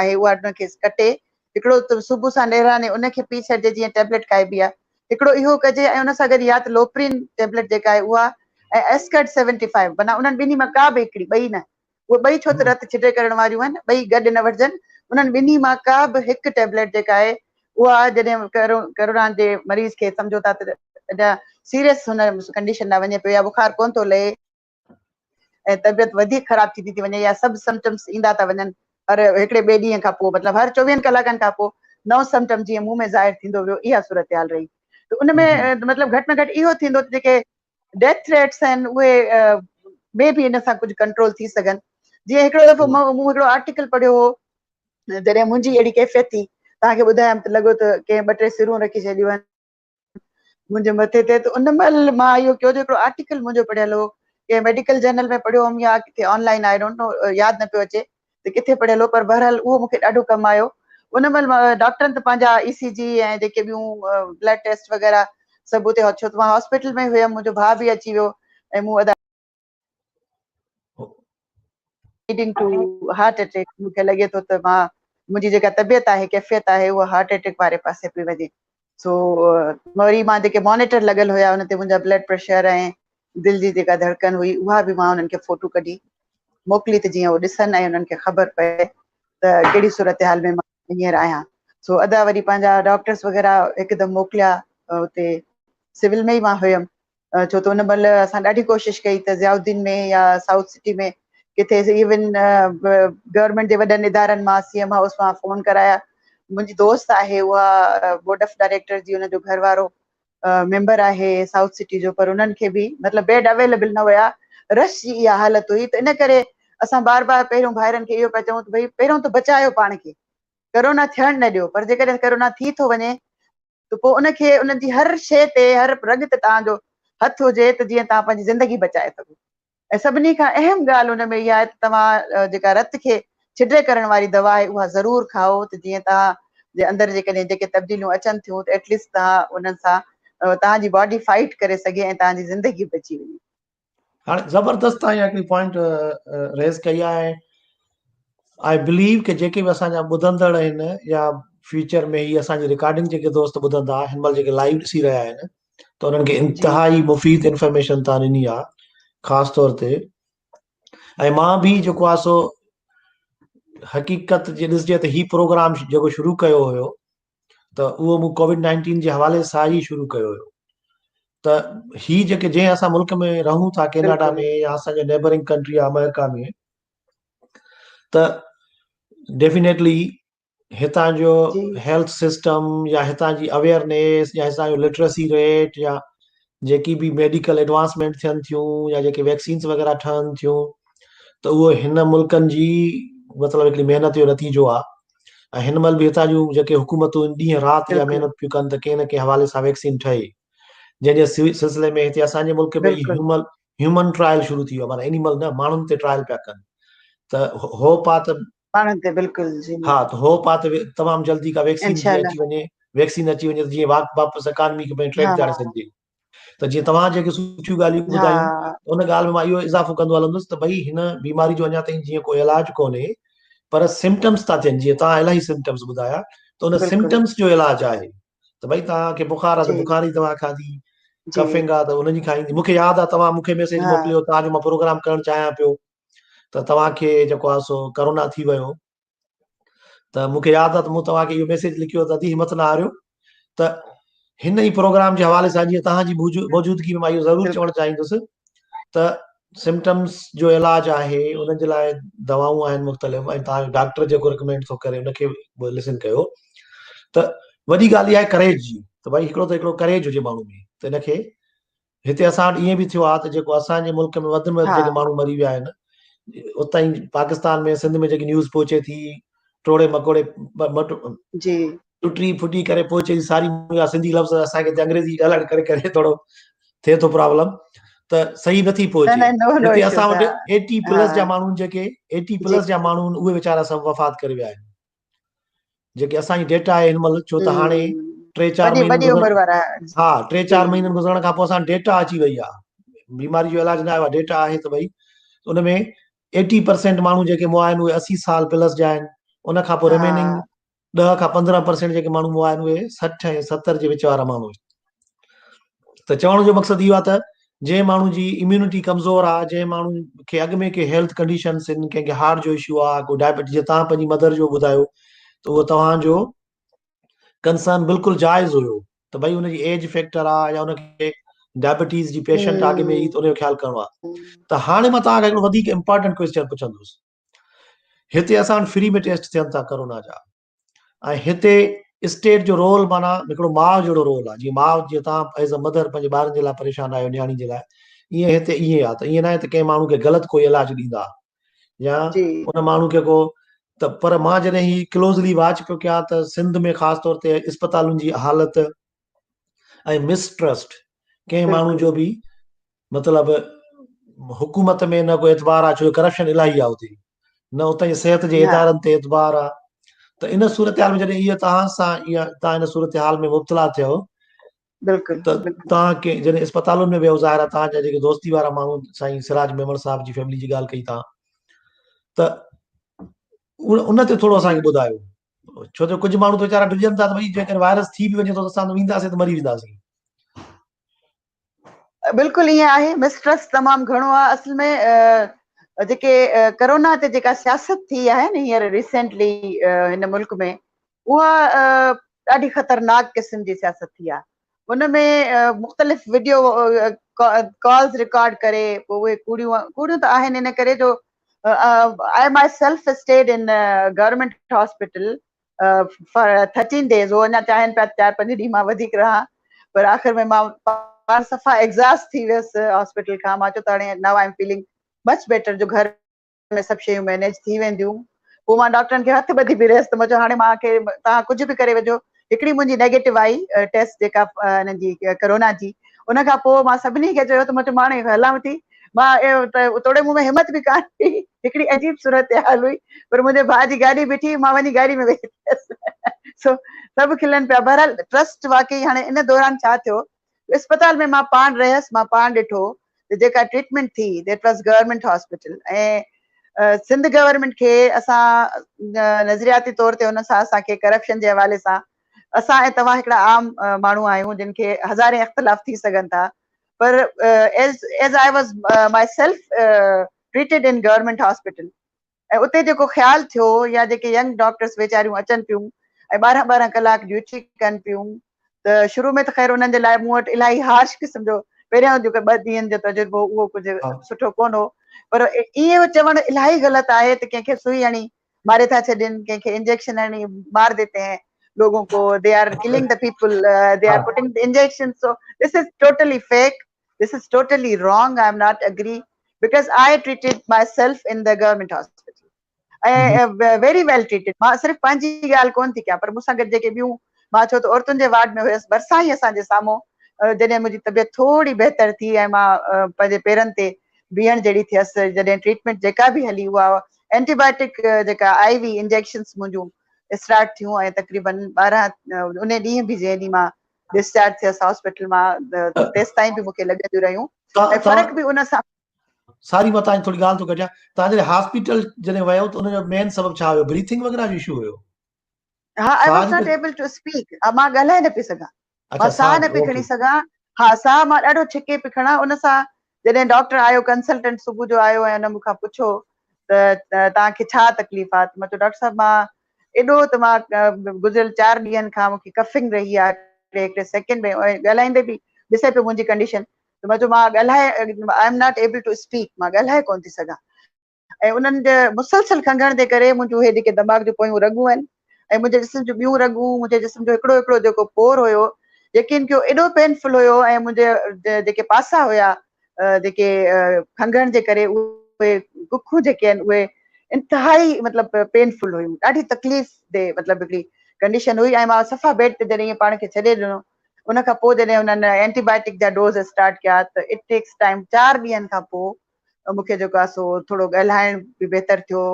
S2: آهي اها ان کي ڪٽي هڪڙو صبح سان نيراني ان کي پي ڇڏجي، جيئن ٽيبليٽ کائبي آهي، هڪڙو اهو ڪجي ۽ ان سان گڏ يا ته لوپرين ٽيبليٽ جيڪا آهي اها ۽ ايسڪرٽ 75، معنيٰ انهن ٻنهي مان ڪا به هڪڙي، ٻئي نه، اهي ٻئي ڇو ته رت ڇڊي ڪرڻ واريون آهن، ٻئي گڏ نه وٺجن. انهن ٻنهي مان ڪا به هڪ ٽيبليٽ جيڪا آهي اها جڏهن ڪرونا جي مريض کي سمجهو ٿا ته اڃا سيريس هن ڪنڊيشن ڏانهن وڃي پيو يا بخار ڪونه ٿو لهي ۽ طبيعت وڌيڪ خراب ٿيندي ٿي وڃي يا سڀ سمٽمس ايندا ٿا وڃن هر هڪڙي ٻئي ڏينهن کان پوء مطلب هر چوويهن ڪلاڪن کان پوء نئون سمٽم جيئن منهن ۾ ظاهر ٿيندو ويو اها صورتحال رهي ته ان ۾ مطلب گهٽ ۾ گهٽ اهو ٿيندو ته جيڪي ڊيٿ ريٽس آهن اهي مي بي ان سان ڪجهه ڪنٽرول ٿي سگهن. جيئن هڪڙو دفعو مون هڪڙو آرٽيڪل پڙهيو هو جڏهن منهنجي اهڙي ڪيفيت ٿي توهان کي ٻڌايم ته لڳو ته ڪنهن ٻه ٽي سرون رکي ڇڏيون آهن منهنجي مٿي تي ته ان مهل مان اهو ڪيو جو هڪڙو آرٽيڪل منهنجو پڙهيل هو ڪنهن ميڊيڪل جرنل ۾ پڙهيو هوم يا ڪٿي on line I don't know ياد نه پيو اچي ته ڪٿي پڙهيل هو پر بهرحال اهو مون کي ڏاڍو ڪم آيو. ان مهل ڊاڪٽرن ته پنهنجا اي سي جي ۽ جيڪي ٻيون بلڊ ٽيسٽ وغيره سڀ اتي ڇو ته مان هاسپيٽل ۾ هيم منهنجو ڀاء به اچي ويو ۽ مون ادا ليڊنگ ٽو هارٽ اٽيڪ مون کي لڳي ٿو ته مان منهنجي جيڪا طبيعت آهي ڪيفيت آهي اها هارٽ اٽيڪ واري پاسي پئي وڃي سو وري مان جيڪي مانيٽر لڳل هيا ان تي منهنجا بلڊ پريشر ۽ دل جي جيڪا ڌڙڪن هئي اها به مان انهن کي فوٽو ڪڍي موڪلي ته جيئن هو ڏسن ۽ انهن کي خبر پئي ته ڪهڙي صورتحال ۾ مان هينئر آهيان. سو ادا وري پنهنجا ڊاڪٽرس وغيره هڪدم موڪليا اتي سول ۾ ئي مان هيم ڇو ته ان مهل اسان ڏاڍي ڪوشش ڪئي ته ضياء الدين ۾ يا سائوٿ سٽي ۾ ڪٿي ايون گورنمينٽ جي وڏن ادارن مان سي ايم هائوس مان فون ڪرايا منهنجي دوست آهي اها بورڊ آف ڊائريڪٽر جي ان جو گهر وارو ميمبر آهي سائوٿ سٽي جو پر انهن کي به مطلب بيڊ اويليبل نه هيا رش جي اها حالت هئي ته ان ڪري اسان بار بار پهريون ڀائرن کي اهو پيا چئون ته ڀئي پهريون ته بچايو پاڻ کي ڪرونا ٿيڻ نه ڏيو پر جيڪڏهن ڪرونا ٿي ٿو وڃي ته پوء ان کي ان جي هر شيء تي هر رڳ تي توهان جو هٿ هجي ته جيئن توهان پنهنجي زندگي بچائي سگهو ۽ سڀني کان اهم ڳالهه ان ۾ اها آهي ته توهان جيڪا رت کي ڇڊي ڪرڻ واري دوا آهي اها ضرور کائو ته جيئن توهان جي اندر جيڪڏهن جيڪي تبديليون اچن ٿيون ته ايٽليسٽ توهان انهن سان توهان جي باڊي فائيٽ ڪري سگهي ۽ توهان جي زندگي بچي وڃي.
S1: هاڻي زبردست توهان اها هڪڙي پوائنٽ ريز ڪئي آهي آء بليو ڪي جيڪي به اسان جا ٻڌندڙ آهن يا فيوچر ۾ هي اسان جي رڪارڊنگ جيڪي دوست ٻڌندا هن مهل جيڪي لائيو ڏسي رهيا آهن ته انهن کي انتهائي مفيد انفارميشن تان ڏني آ خاص طور تي ۽ مان به جيڪو آ سو حقيقت جي ڏسجي ته هي پروگرام جيڪو شروع ڪيو هيو ته اهو مون ڪووڊ 19 جي حوالي سان ئي شروع ڪيو هيو ته هي جيڪي جنهن اسان ملڪ ۾ رهون ٿا ڪيناڊا ۾ يا اسان جو نيبرنگ ڪنٽري آ آمريڪا ۾ ته ڊيفينيٽلي هتان جو هيلٿ سسٽم يا هتان جي اويئرنيس يا هتان جو لٽرسي ريٽ يا جيڪي به ميڊيڪل ايڊوانسمينٽ ٿين ٿيون يا جيڪي ويڪسينس وغيره ٺهن ٿيون ته اهو هن ملڪن جي مطلب هڪڙي محنت جو نتيجو آهي ۽ هن مهل به هتان جون جيڪي حڪومتون ڏينهن رات اها محنت پيون ڪن ته ڪنهن نه ڪنهن حوالي سان ويڪسين ٺهي جنهن جي سلسلي ۾ هتي اسان جي ملڪ ۾ هيومن هيومن ٽرائل شروع ٿي ويو معنيٰ اينيمل نه ماڻهن تي ٽرائل پيا ڪن ته هوپ آ ته
S2: ماڻهن تي بلڪل جي
S1: ها ته هوپ آ ته تمام جلدي ڪا ويڪسين جي اچي وڃي ويڪسين اچي وڃي ته جيئن واڪ واپس اڪانمي کي پنهنجي ٽريڪ تي آڻي سگهجي ته جيئن توهان جيڪي سٺيون ڳالهيون ٻڌايون ان ڳالهه ۾ مان اهو اضافو ڪندو هلندس ته ڀئي هن بيماري جو اڃا تائين جيئن ڪو علاج ڪونهي پر سمپٽمس ٿا ٿين جيئن توهان الاهي سمپٽمس ٻڌايا ته ان سمپٽمس جو علاج آهي ته ڀئي توهان کي بخار آ ته بخار جي دوا کاڌي ڪفنگ آ ته ان جي کائيندي مون کي ياد آ توهان مون کي ميسيج موڪليو توهان جو مان پروگرام ڪرڻ چاهيان پيو ته توهان کي جيڪو آهي سو ڪرونا ٿي ويو ته مون کي ياد آهي ته مون توهان کي اهو ميسيج لکيو ته ادي همت نه هاريو ته هن ئي پروگرام جي حوالي سان جيئن توهان جي موجودگي ۾ مان اهو ضرور چوڻ چاهيندس ته سمپٽمس جو علاج آهي انهن جي لاء دوائون آهن مختلف ۽ توهان جو ڊاڪٽر جيڪو رڪمينڊ ٿو ڪري ان کي به لسن ڪيو ته وڏي ڳالهه اها آهي ڪريج جي ته ڀائي هڪڙو ته هڪڙو ڪريج هجي ماڻهو ۾ ته ان کي هتي اسان وٽ ائين به ٿيو آهي ته جيڪو اسان جي ملڪ ۾ وڌ ۾ وڌ جيڪي ماڻهو مري ويا آهن اتان ئي پاڪستان ۾ سنڌ ۾ جيڪي نيوز پهچي ٿي ٽوڙي مڪوڙي مٽ
S2: جي
S1: ٽٽي ڦٽي ڪري پهچي ٿي ساري يا سنڌي لفظ اسان کي انگريزي ڳالهائڻ ڪري ڪري ٿورو ٿئي ٿو پرابلم ته صحيح نٿي پهچي هتي اسان وٽ 80 پلس جا ماڻهو جيڪي 80 پلس جا ماڻهو اهي ويچارا سڀ وفات ڪري ويا آهن جيڪي اسان جي ڊيٽا آهي هن مهل ڇو ته هاڻي ٽي چار
S2: مهينا
S1: ها ٽي چار مهينن گذرڻ کان پوء اسان ڊيٽا اچي وئي آهي بيماري جو علاج نه آيو آهي ڊيٽا آهي ته ڀئي ان ۾ 80% ماڻهو جيڪي مئا آهن اهي 80 سال پلس جا آهن ان کان پوء ريميننگ 10 کان 15% جيڪي ماڻهو مئا آهن اهي 60 ۽ 70 جي وچ وارا ماڻهو آهن ته چوڻ جو مقصد اهو آهي ته جنهن ماڻهو جي اميونٽي ڪمزور آ، جنهن ماڻهو کي اڳ ۾ ڪي هيلٿ ڪنڊيشنس آهن، ڪنهن کي هارٽ جو اشو آ، ڪو ڊائبٽيز، جيئن توهان پنهنجي مدر جو ٻڌايو ته اهو توهان جو ڪنسرن بلڪل جائز هيو ته ڀئي ان جي ايج فيڪٽر آ يا ان کي ڊائبٽيز جي پيشنٽ آ اڳ ۾ ئي ته ان جو خيال ڪرڻو آ. ته هاڻي مان توهان کان هڪڙو وڌيڪ امپارٽنٽ ڪويسچن پڇندس. هتي اسان وٽ فري ۾ ٽيسٽ ٿين ٿا ڪرونا جا. ۽ هتي اسٽيٽ جو رول معنيٰ هڪڙو ماء جهڙو رول آهي جيئن ماء جيئن توهان ايز اي مدر پنهنجي ٻارن جي لاء پريشان آهيو نياڻي جي لاء ائين هتي ائين آهي ته ائين ناهي ته ڪنهن ماڻهو کي غلط ڪوئي علاج ڏيندا يا ان ماڻهو کي ڪو ته پر مان جڏهن هي ڪلوزلي واچ پيو ڪيان ته سنڌ ۾ خاص طور تي اسپتالن جي حالت ۽ مس ٽرسٽ ڪنهن ماڻهو جو به مطلب حڪومت ۾ نه ڪو اعتبار آ ڇو جو ڪرپشن الاهي آ اتي نه اتان جي صحت جي ادارن تي اعتبار آ ته ان صورتحال ۾ جڏهن اهو توهان سان اها توهان ان صورتحال ۾ مبتلا ٿيو
S2: بلڪل
S1: ته توهان کي جڏهن اسپتالن ۾ ويو ظاهر آ توهان جا جيڪي دوستي وارا ماڻهو سائين سراج ميمڻ صاحب جي فيملي جي ڳالهه ڪئي توهان ته ان تي ٿورو اسان کي ٻڌايو ڇو جو ڪجهه ماڻهو ته ويچارا ڊڄن ٿا ته ڀئي جيڪڏهن وائرس ٿي به وڃي ٿو ته اسان وينداسين ته مري وينداسين.
S2: بلڪل ائين آهي مسٽرسٽ تمام گهڻو آهي اصل ۾ جيڪي ڪرونا تي جيڪا سياست ٿي آهي نه هينئر ريسينٽلي هن ملڪ ۾ اها ڏاڍي خطرناڪ قسم جي سياست ٿي آهي ان ۾ مختلف وڊيو ڪالز رڪارڊ ڪري پوء اهي ڪوڙيون ڪوڙيون ته آهن ان ڪري جو I myself stayed in government hospital for 13 days هو اڃا چاهين پيا چار پنج ڏينهن مان وڌيڪ رهان پر آخر ۾ مان پاڻ صفا ايگزاسٽ ٿي ويس هاسپيٽل کان مان چيو ته هاڻي now I am feeling much better جو گهر ۾ سڀ شيون مينيج ٿي وينديون پوء مان ڊاڪٽرن کي هٿ ٻڌي به رهيس ته مان چيو هاڻي مان کي توهان ڪجهه به ڪري وجهو هڪڙي منهنجي نيگيٽو آئي ٽيسٽ جيڪا هنن جي ڪرونا جي ان کان پوء مان سڀني کي چيو ته مان چيو مان هاڻي هلان ٿي مان توڙي مون ۾ همت به ڪانه هئي، هڪڙي عجيب صورتحال هئي، پر منهنجي ڀاء جي گاڏي بيٺي، مان وڃي گاڏي ۾ ويهي رهيس. سو سڀ کلن پيا. بهرحال ٽرسٽ واقعي هاڻي ان دوران ڇا ٿيو، اسپتال ۾ مان پاڻ رهيس، مان پاڻ ڏٺو ته جيڪا ٽريٽمينٽ ٿي that was government hospital ۽ Sindh government کي اسان نظرياتي طور تي ان سان اسان کي ڪرپشن جي حوالي سان اسان ۽ توهان هڪڙا عام ماڻهو آهيون جن کي هزارين اختلاف ٿي سگهن ٿا پر as as I was myself treated in government hospital ۽ اتي جيڪو خيال ٿيو يا جيڪي ينگ ڊاڪٽرس ويچاريون اچن پيون ۽ ٻارهن ٻارهن ڪلاڪ ڊيوٽي ڪن پيون ته شروع ۾ ته خير انهن جي لاء مون وٽ الاهي هارش قسم جو پهريان جيڪو ٻه ڏينهن جو تجربو اهو ڪجهه سٺو ڪونه هو پر ائين چوڻ الاهي غلط آهي ته ڪنهن کي سوئي هڻي ماري ٿا ڇڏين ڪنهن کي انجيڪشن هڻي مار ديتي هين لوگون ڪو they are killing the people they are putting the injection so this is totally fake this is totally wrong I am not agree because I treated myself in the government hospital ۽ very well treated مان صرف پنهنجي ڳالهه ڪون ٿي ڪيان پر مون سان گڏ جيڪي ٻيون مان ڇو ته عورتن جي وارڊ ۾ هيس ڀرسان ئي اسان جي سامهون جڏهن منهنجي طبيعت ٿوري بهتر ٿي ۽ مان پنهنجي پيرن تي بيهڻ جهڙي ٿيس جڏهن ٽريٽمينٽ جيڪا به هلي اها اينٽي بائيوٽڪ جيڪا آء وي انجيڪشنس منهنجون اسٽارٽ ٿيون ۽ تقريبن 12 ان ڏينهن به جنهن ڏينهن مان ڊسچارج ٿيس هاسپيٽل مان تيستائين به مونکي لڳنديون رهيون ۽ فرق به ان سان
S1: ساري مان تان ٿوري ڳالهه ٿو ڪڍيان تان جڏهن هاسپيٽل جڏهن ويو ته ان جو مين سبب ڇا هيو بريٿنگ وغيره جو اشو هيو
S2: ها I was not able to speak مان ڳالهائي نه پئي سگهان مان ساهه نه پئي کڻي سگهان ها ساهه مان ڏاڍو ڇڪي پئي کڻان ان سان جڏهن ڊاڪٽر آيو ڪنسلٽنٽ صبح جو آيو ۽ ان مون کان پڇيو ته توهان کي ڇا تڪليف آهي ته مان چيو ڊاڪٽر صاحب مان ايڏو ته مان گذريل چار ڏينهن کان مون کي ڪفنگ رهي آهي هڪڙي هڪڙي سيڪنڊ ۾ ڳالهائيندي به ڏسي پيو منهنجي ڪنڊيشن ته مان چيو مان ڳالهائي I am not able to speak مان ڳالهائي ڪونه ٿي سگهان ۽ انهن جي مسلسل کنگهڻ جي ڪري منهنجون اهي جيڪي دماغ جون پويون رڳون آهن ۽ منهنجي جسم جون ٻيون رڳون منهنجي جسم جو هڪڙو هڪڙو جيڪو پور هيو يقين ڪيو ايڏو پينفل هيو ۽ منهنجي جيڪي پاسا هيا جيڪي کنگهڻ جي ڪري اهي ڪکون جيڪي آهن اهي انتهائي مطلب پينفل هيون ڏاڍي تڪليف the مطلب هڪڙي ڪنڊيشن هئي ۽ مان صفا بيڊ تي جڏهن ائين پاڻ کي ڇڏي ڏنو ان کان پوء جڏهن انهن اينٽي بائيوٽڪ جا ڊوز اسٽارٽ ڪيا ته it takes time چار ڏينهن کان پوء مون کي جيڪو آهي سو ٿورو ڳالهائڻ به بهتر ٿيو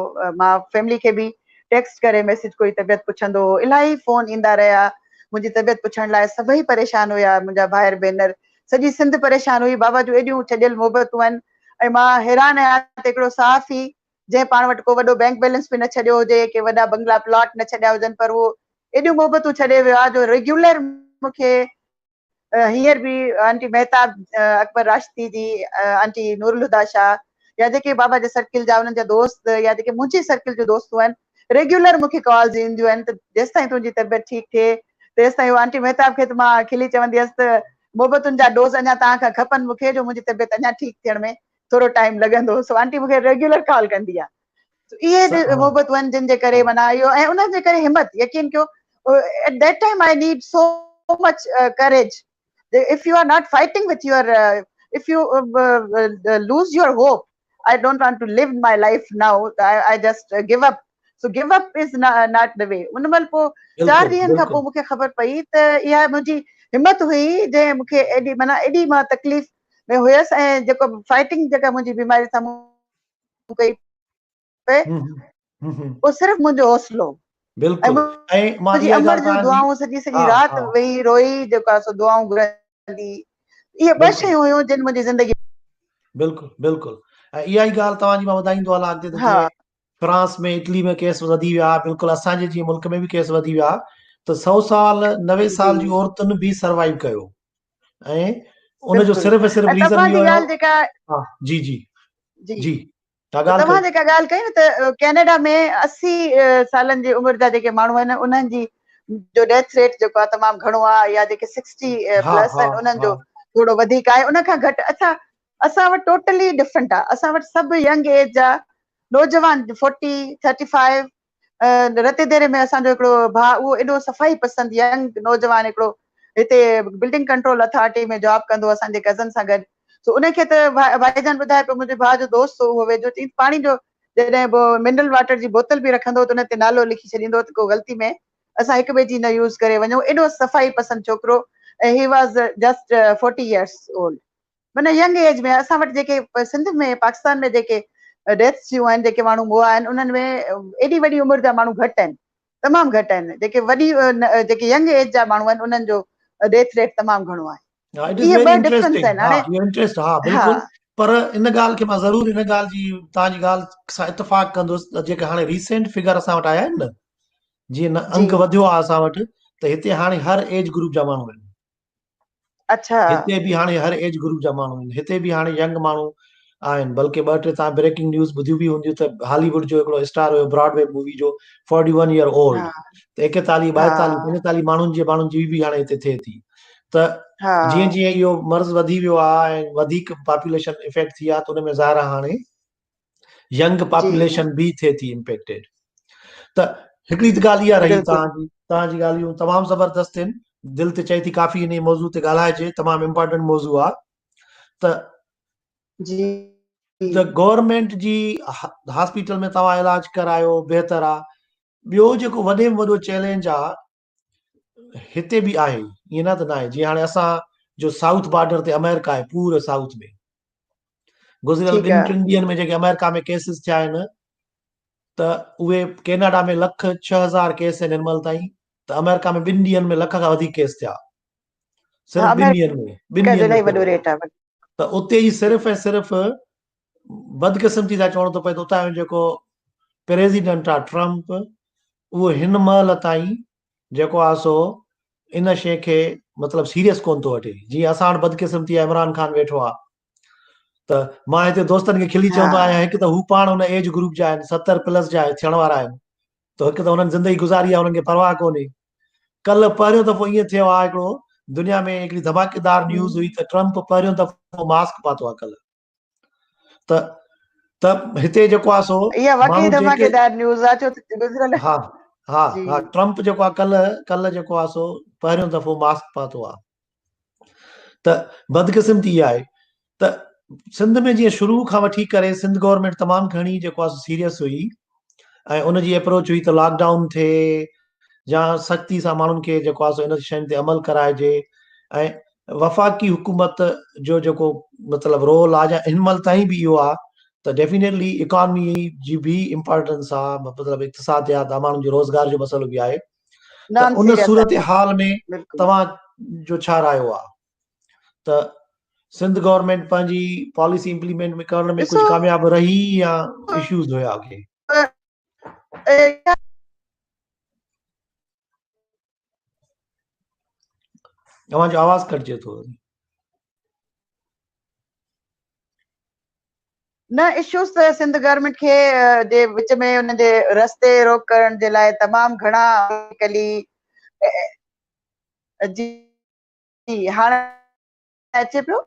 S2: مان فيملي کي به ٽيڪسٽ ڪري ميسج ڪوئي طبيعت پڇندو هو الاهي فون ايندا رهيا منهنجي طبيعت پڇڻ لاء سڀئي پريشان هيا منهنجا ڀائر ڀينر سڄي سنڌ پريشان هئي بابا جون ايڏيون ڇڏيل محبتون آهن ۽ مان حيران آهيان ته هڪڙو صحافي جنهن پاڻ وٽ ڪو وڏو بينڪ بيلنس به نه ڇڏيو هجي ڪي وڏا بنگلا پلاٽ نه ڇڏيا هجن پر اهو ايڏيون محبتون ڇڏي ويو آهي جو ريگيولر مون کي هينئر به آنٽي مهتاب اڪبر راشدي جي، آنٽي نورالهديٰ شاهه يا جيڪي بابا جي سرڪل جا انهن جا دوست يا جيڪي منهنجي سرڪل جون دوستون آهن ريگيولر مون کي ڪالز اينديون آهن ته جيستائين تنهنجي طبيعت ٺيڪ ٿئي تيستائين اهو آنٽي مهتاب کي ته مان کلي چوندي هيس ته محبتن جا ڊوز اڃا توهان کان کپن مون کي جو منهنجي طبيعت اڃا ٺيڪ ٿيڻ ۾ ٿورو ٽائيم لڳندو سو آنٽي مون کي ريگيولر ڪال ڪندي آهي. اهي محبتون آهن جن جي ڪري معنيٰ اهو ۽ انهن جي ڪري همت يقين ڪيو at that time I need so much courage if you are not fighting with your if you lose your hope I don't want to live my life now I just give up so give up is not the way ان مهل پوء چار ڏينهن کان پوء مونکي خبر پئي ته اها منهنجي همت هئي جنهن مونکي ايڏي معنيٰ ايڏي مان تڪليف ۾ هيس ۽ جيڪو فائٽنگ جيڪا منهنجي بيماري سان ڪئي پئي اهو صرف منهنجو حوصلو
S1: بلڪل ۽
S2: منهنجي امڙ جون دعائون سڄي سڄي رات ويهي روئي جيڪو آهي سو دعائون گهرندي اهي ٻه شيون هيون جن منهنجي زندگي
S1: بلڪل بلڪل ۽ اها ئي ڳالهه توهان جي مان وڌائيندو هلان اڳتي ته جيئن فرانس ۾ اٽلي ۾ ڪيس وڌي ويا بلڪل اسان جي جيئن ملڪ ۾ به ڪيس وڌي ويا ته 100 سال 90 سال جي عورتن به سروائيو ڪيو ۽ ان جو صرف صرف ريزن اهو
S2: هيو
S1: جي جي
S2: جي جي توهان جيڪا ڳالهه ڪئي نه ته ڪينيڊا ۾ 80 سالن جي عمر جا جيڪي ماڻهو آهن انهن جي جو ڊيٿ ريٽ جيڪو آهي تمام گهڻو آهي يا جيڪي 60 پلس آهن انهن جو ٿورو وڌيڪ آهي ان کان گهٽ اڇا اسان وٽ ٽوٽلي ڊفرنٽ آهي اسان وٽ سڀ ينگ ايج جا نوجوان 40 35 رتي ديري ۾ اسان جو هڪڙو ڀاء اهو ايڏو صفائي پسند ينگ نوجوان هڪڙو هتي بلڊنگ ڪنٽرول اٿارٽي ۾ جاب ڪندو اسان جي ڪزن سان گڏ سو ان کي ته ڀائي جان ٻڌائي پيو منهنجي ڀاء جو دوست هو اهو ويجهو چئي پاڻي جو جڏهن به منرل واٽر جي بوتل به رکندو ته ان تي نالو لکي ڇڏيندو ته ڪو غلطي ۾ اسان هڪ ٻئي جي نه يوز ڪري وڃون ايڏو صفائي پسند ڇوڪرو ۽ he was just 40 years old معنيٰ ينگ ايج ۾ اسان وٽ جيڪي سنڌ ۾ پاڪستان ۾ جيڪي ڊيٿس ٿيون آهن جيڪي ماڻهو مئا آهن انهن ۾ ايڏي وڏي عمر جا ماڻهو گهٽ آهن تمام گهٽ آهن جيڪي وڏي جيڪي ينگ ايج جا ماڻهو آهن انهن جو ڊيٿ ريٽ تمام گهڻو آهي.
S1: ها it is very interesting ها اهو انٽريسٽ ها بلڪل پر ان ڳالهه کي مان ضرور ان ڳالهه جي توهان جي ڳالهه سان اتفاق ڪندس ته جيڪي هاڻي ريسينٽ فگر اسان وٽ آيا آهن نه جيئن انگ وڌيو آهي اسان وٽ ته هتي هاڻي هر ايج گروپ جا ماڻهو آهن
S2: اڇا
S1: هتي به هاڻي هر ايج گروپ جا ماڻهو آهن هتي به هاڻي ينگ ماڻهو آهن بلڪه ٻه ٽي تان بريڪنگ نيوز ٻڌيون به هونديون ته هالي ووڊ جو هڪڙو اسٽار هيو براڊ وي مووي جو 41 ايئر اولڊ ته 41 42 45 ماڻهن جي ماڻهن جي به هاڻي هتي ٿئي ٿي ته جيئن جيئن اهو مرض وڌي ويو آهي ۽ وڌيڪ پاپوليشن افيڪٽ ٿي آهي ته ان ۾ ظاهر آهي هاڻي ينگ پاپوليشن به ٿئي ٿي امپيڪٽيڊ ته هڪڙي ته ڳالهه اها رهي توهان جي توهان جي ڳالهيون تمام زبردست آهن دل ته چئي ٿي ڪافي ان موضوع تي ڳالهائجي تمام امپارٽنٽ موضوع آهي ته
S2: جي
S1: ته گورنمينٽ جي هاسپيٽل ۾ توهان علاج ڪرايو بهتر آهي ٻيو جيڪو وڏي ۾ وڏو چئلينج آهي هتي به آهي ائين نه ته ناهي جيئن هاڻي اسان جو سائوٿ بارڊر تي آمريڪا آهي پورو سائوٿ ۾ گذريل ٻن ٽن ڏينهن ۾ جيڪي آمريڪا ۾ ڪيسز ٿيا آهن ته اهي ڪيناڊا ۾ لک 6000 ڪيس آهن هن مهل تائين ته آمريڪا ۾ ٻن ڏينهن ۾ لک کان وڌيڪ ڪيس ٿيا صرف ٻن ڏينهن ۾ ٻن ڏينهن ۾ وڏو ريٽ آهي ته اتي جي صرف ۽ صرف بدقسمتي سان چوڻو ٿو پئي ته اتان جو جيڪو پريزيڊنٽ آهي ٽرمپ اهو هن مهل تائين جيڪو آهي سو ان شيء کي مطلب سيريس ڪون ٿو وٺي جيئن اسان وٽ بدقسمتي آهي عمران خان ويٺو آهي ته مان هتي دوستن کي کلي چوندو آهيان هڪ ته هو پاڻ ان ايج گروپ جا آهن 70 پلس جا ٿيڻ وارا آهن ته هڪ ته انهن زندگي گذاري آهي انهن کي پرواهه ڪونهي ڪلهه پهريون دفعو ائين ٿيو آهي هڪڙو دنيا ۾ هڪڙي ڌماڪيدار نيوز هئي ته ٽرمپ پهريون دفعو ماسڪ پاتو آهي ڪلهه ته ته هتي جيڪو آهي سو
S2: اها واقعي ڌماڪيدار نيوز آهي ڇو ته گذريل
S1: ها ها ها ٽرمپ جيڪو آهي ڪلهه ڪلهه جيڪو آهي سو پهريون دفعو ماسڪ پاتو آهي ته بدقسمتي اها آهي ته سنڌ ۾ جيئن شروع کان وٺي ڪري سنڌ گورنمينٽ تمام گهڻي جيڪو آهي سيريس هئي ۽ ان جي اپروچ هئي ته لاڪ ڊائون ٿئي يا سختي سان ماڻهن کي جيڪو آهي سو ان شين تي عمل ڪرائجي ۽ وفاقي حڪومت جو جيڪو مطلب رول آهي يا هن مهل تائين به اهو آهي ته ڊيفينيٽلي اڪانمي جي به امپارٽنس آهي مطلب اقتصاديات آهي ماڻهن جي روزگار جو مسئلو به آهي ته ان صورتحال ۾ توهان جو ڇا رايو آهي ته سنڌ گورنمينٽ پنهنجي پاليسي امپليمينٽ ۾ ڪرڻ ۾ ڪجهه ڪامياب رهي يا اشوز هيا ڪي؟ اوهان جو آواز ڪٽجي ٿو.
S2: نه اشوز ته سنڌ گورنمينٽ کي جي وچ ۾ ان جي رستي روڪ ڪرڻ جي لاء تمام گهڻا ڪلي جي هاڻي اچي پيو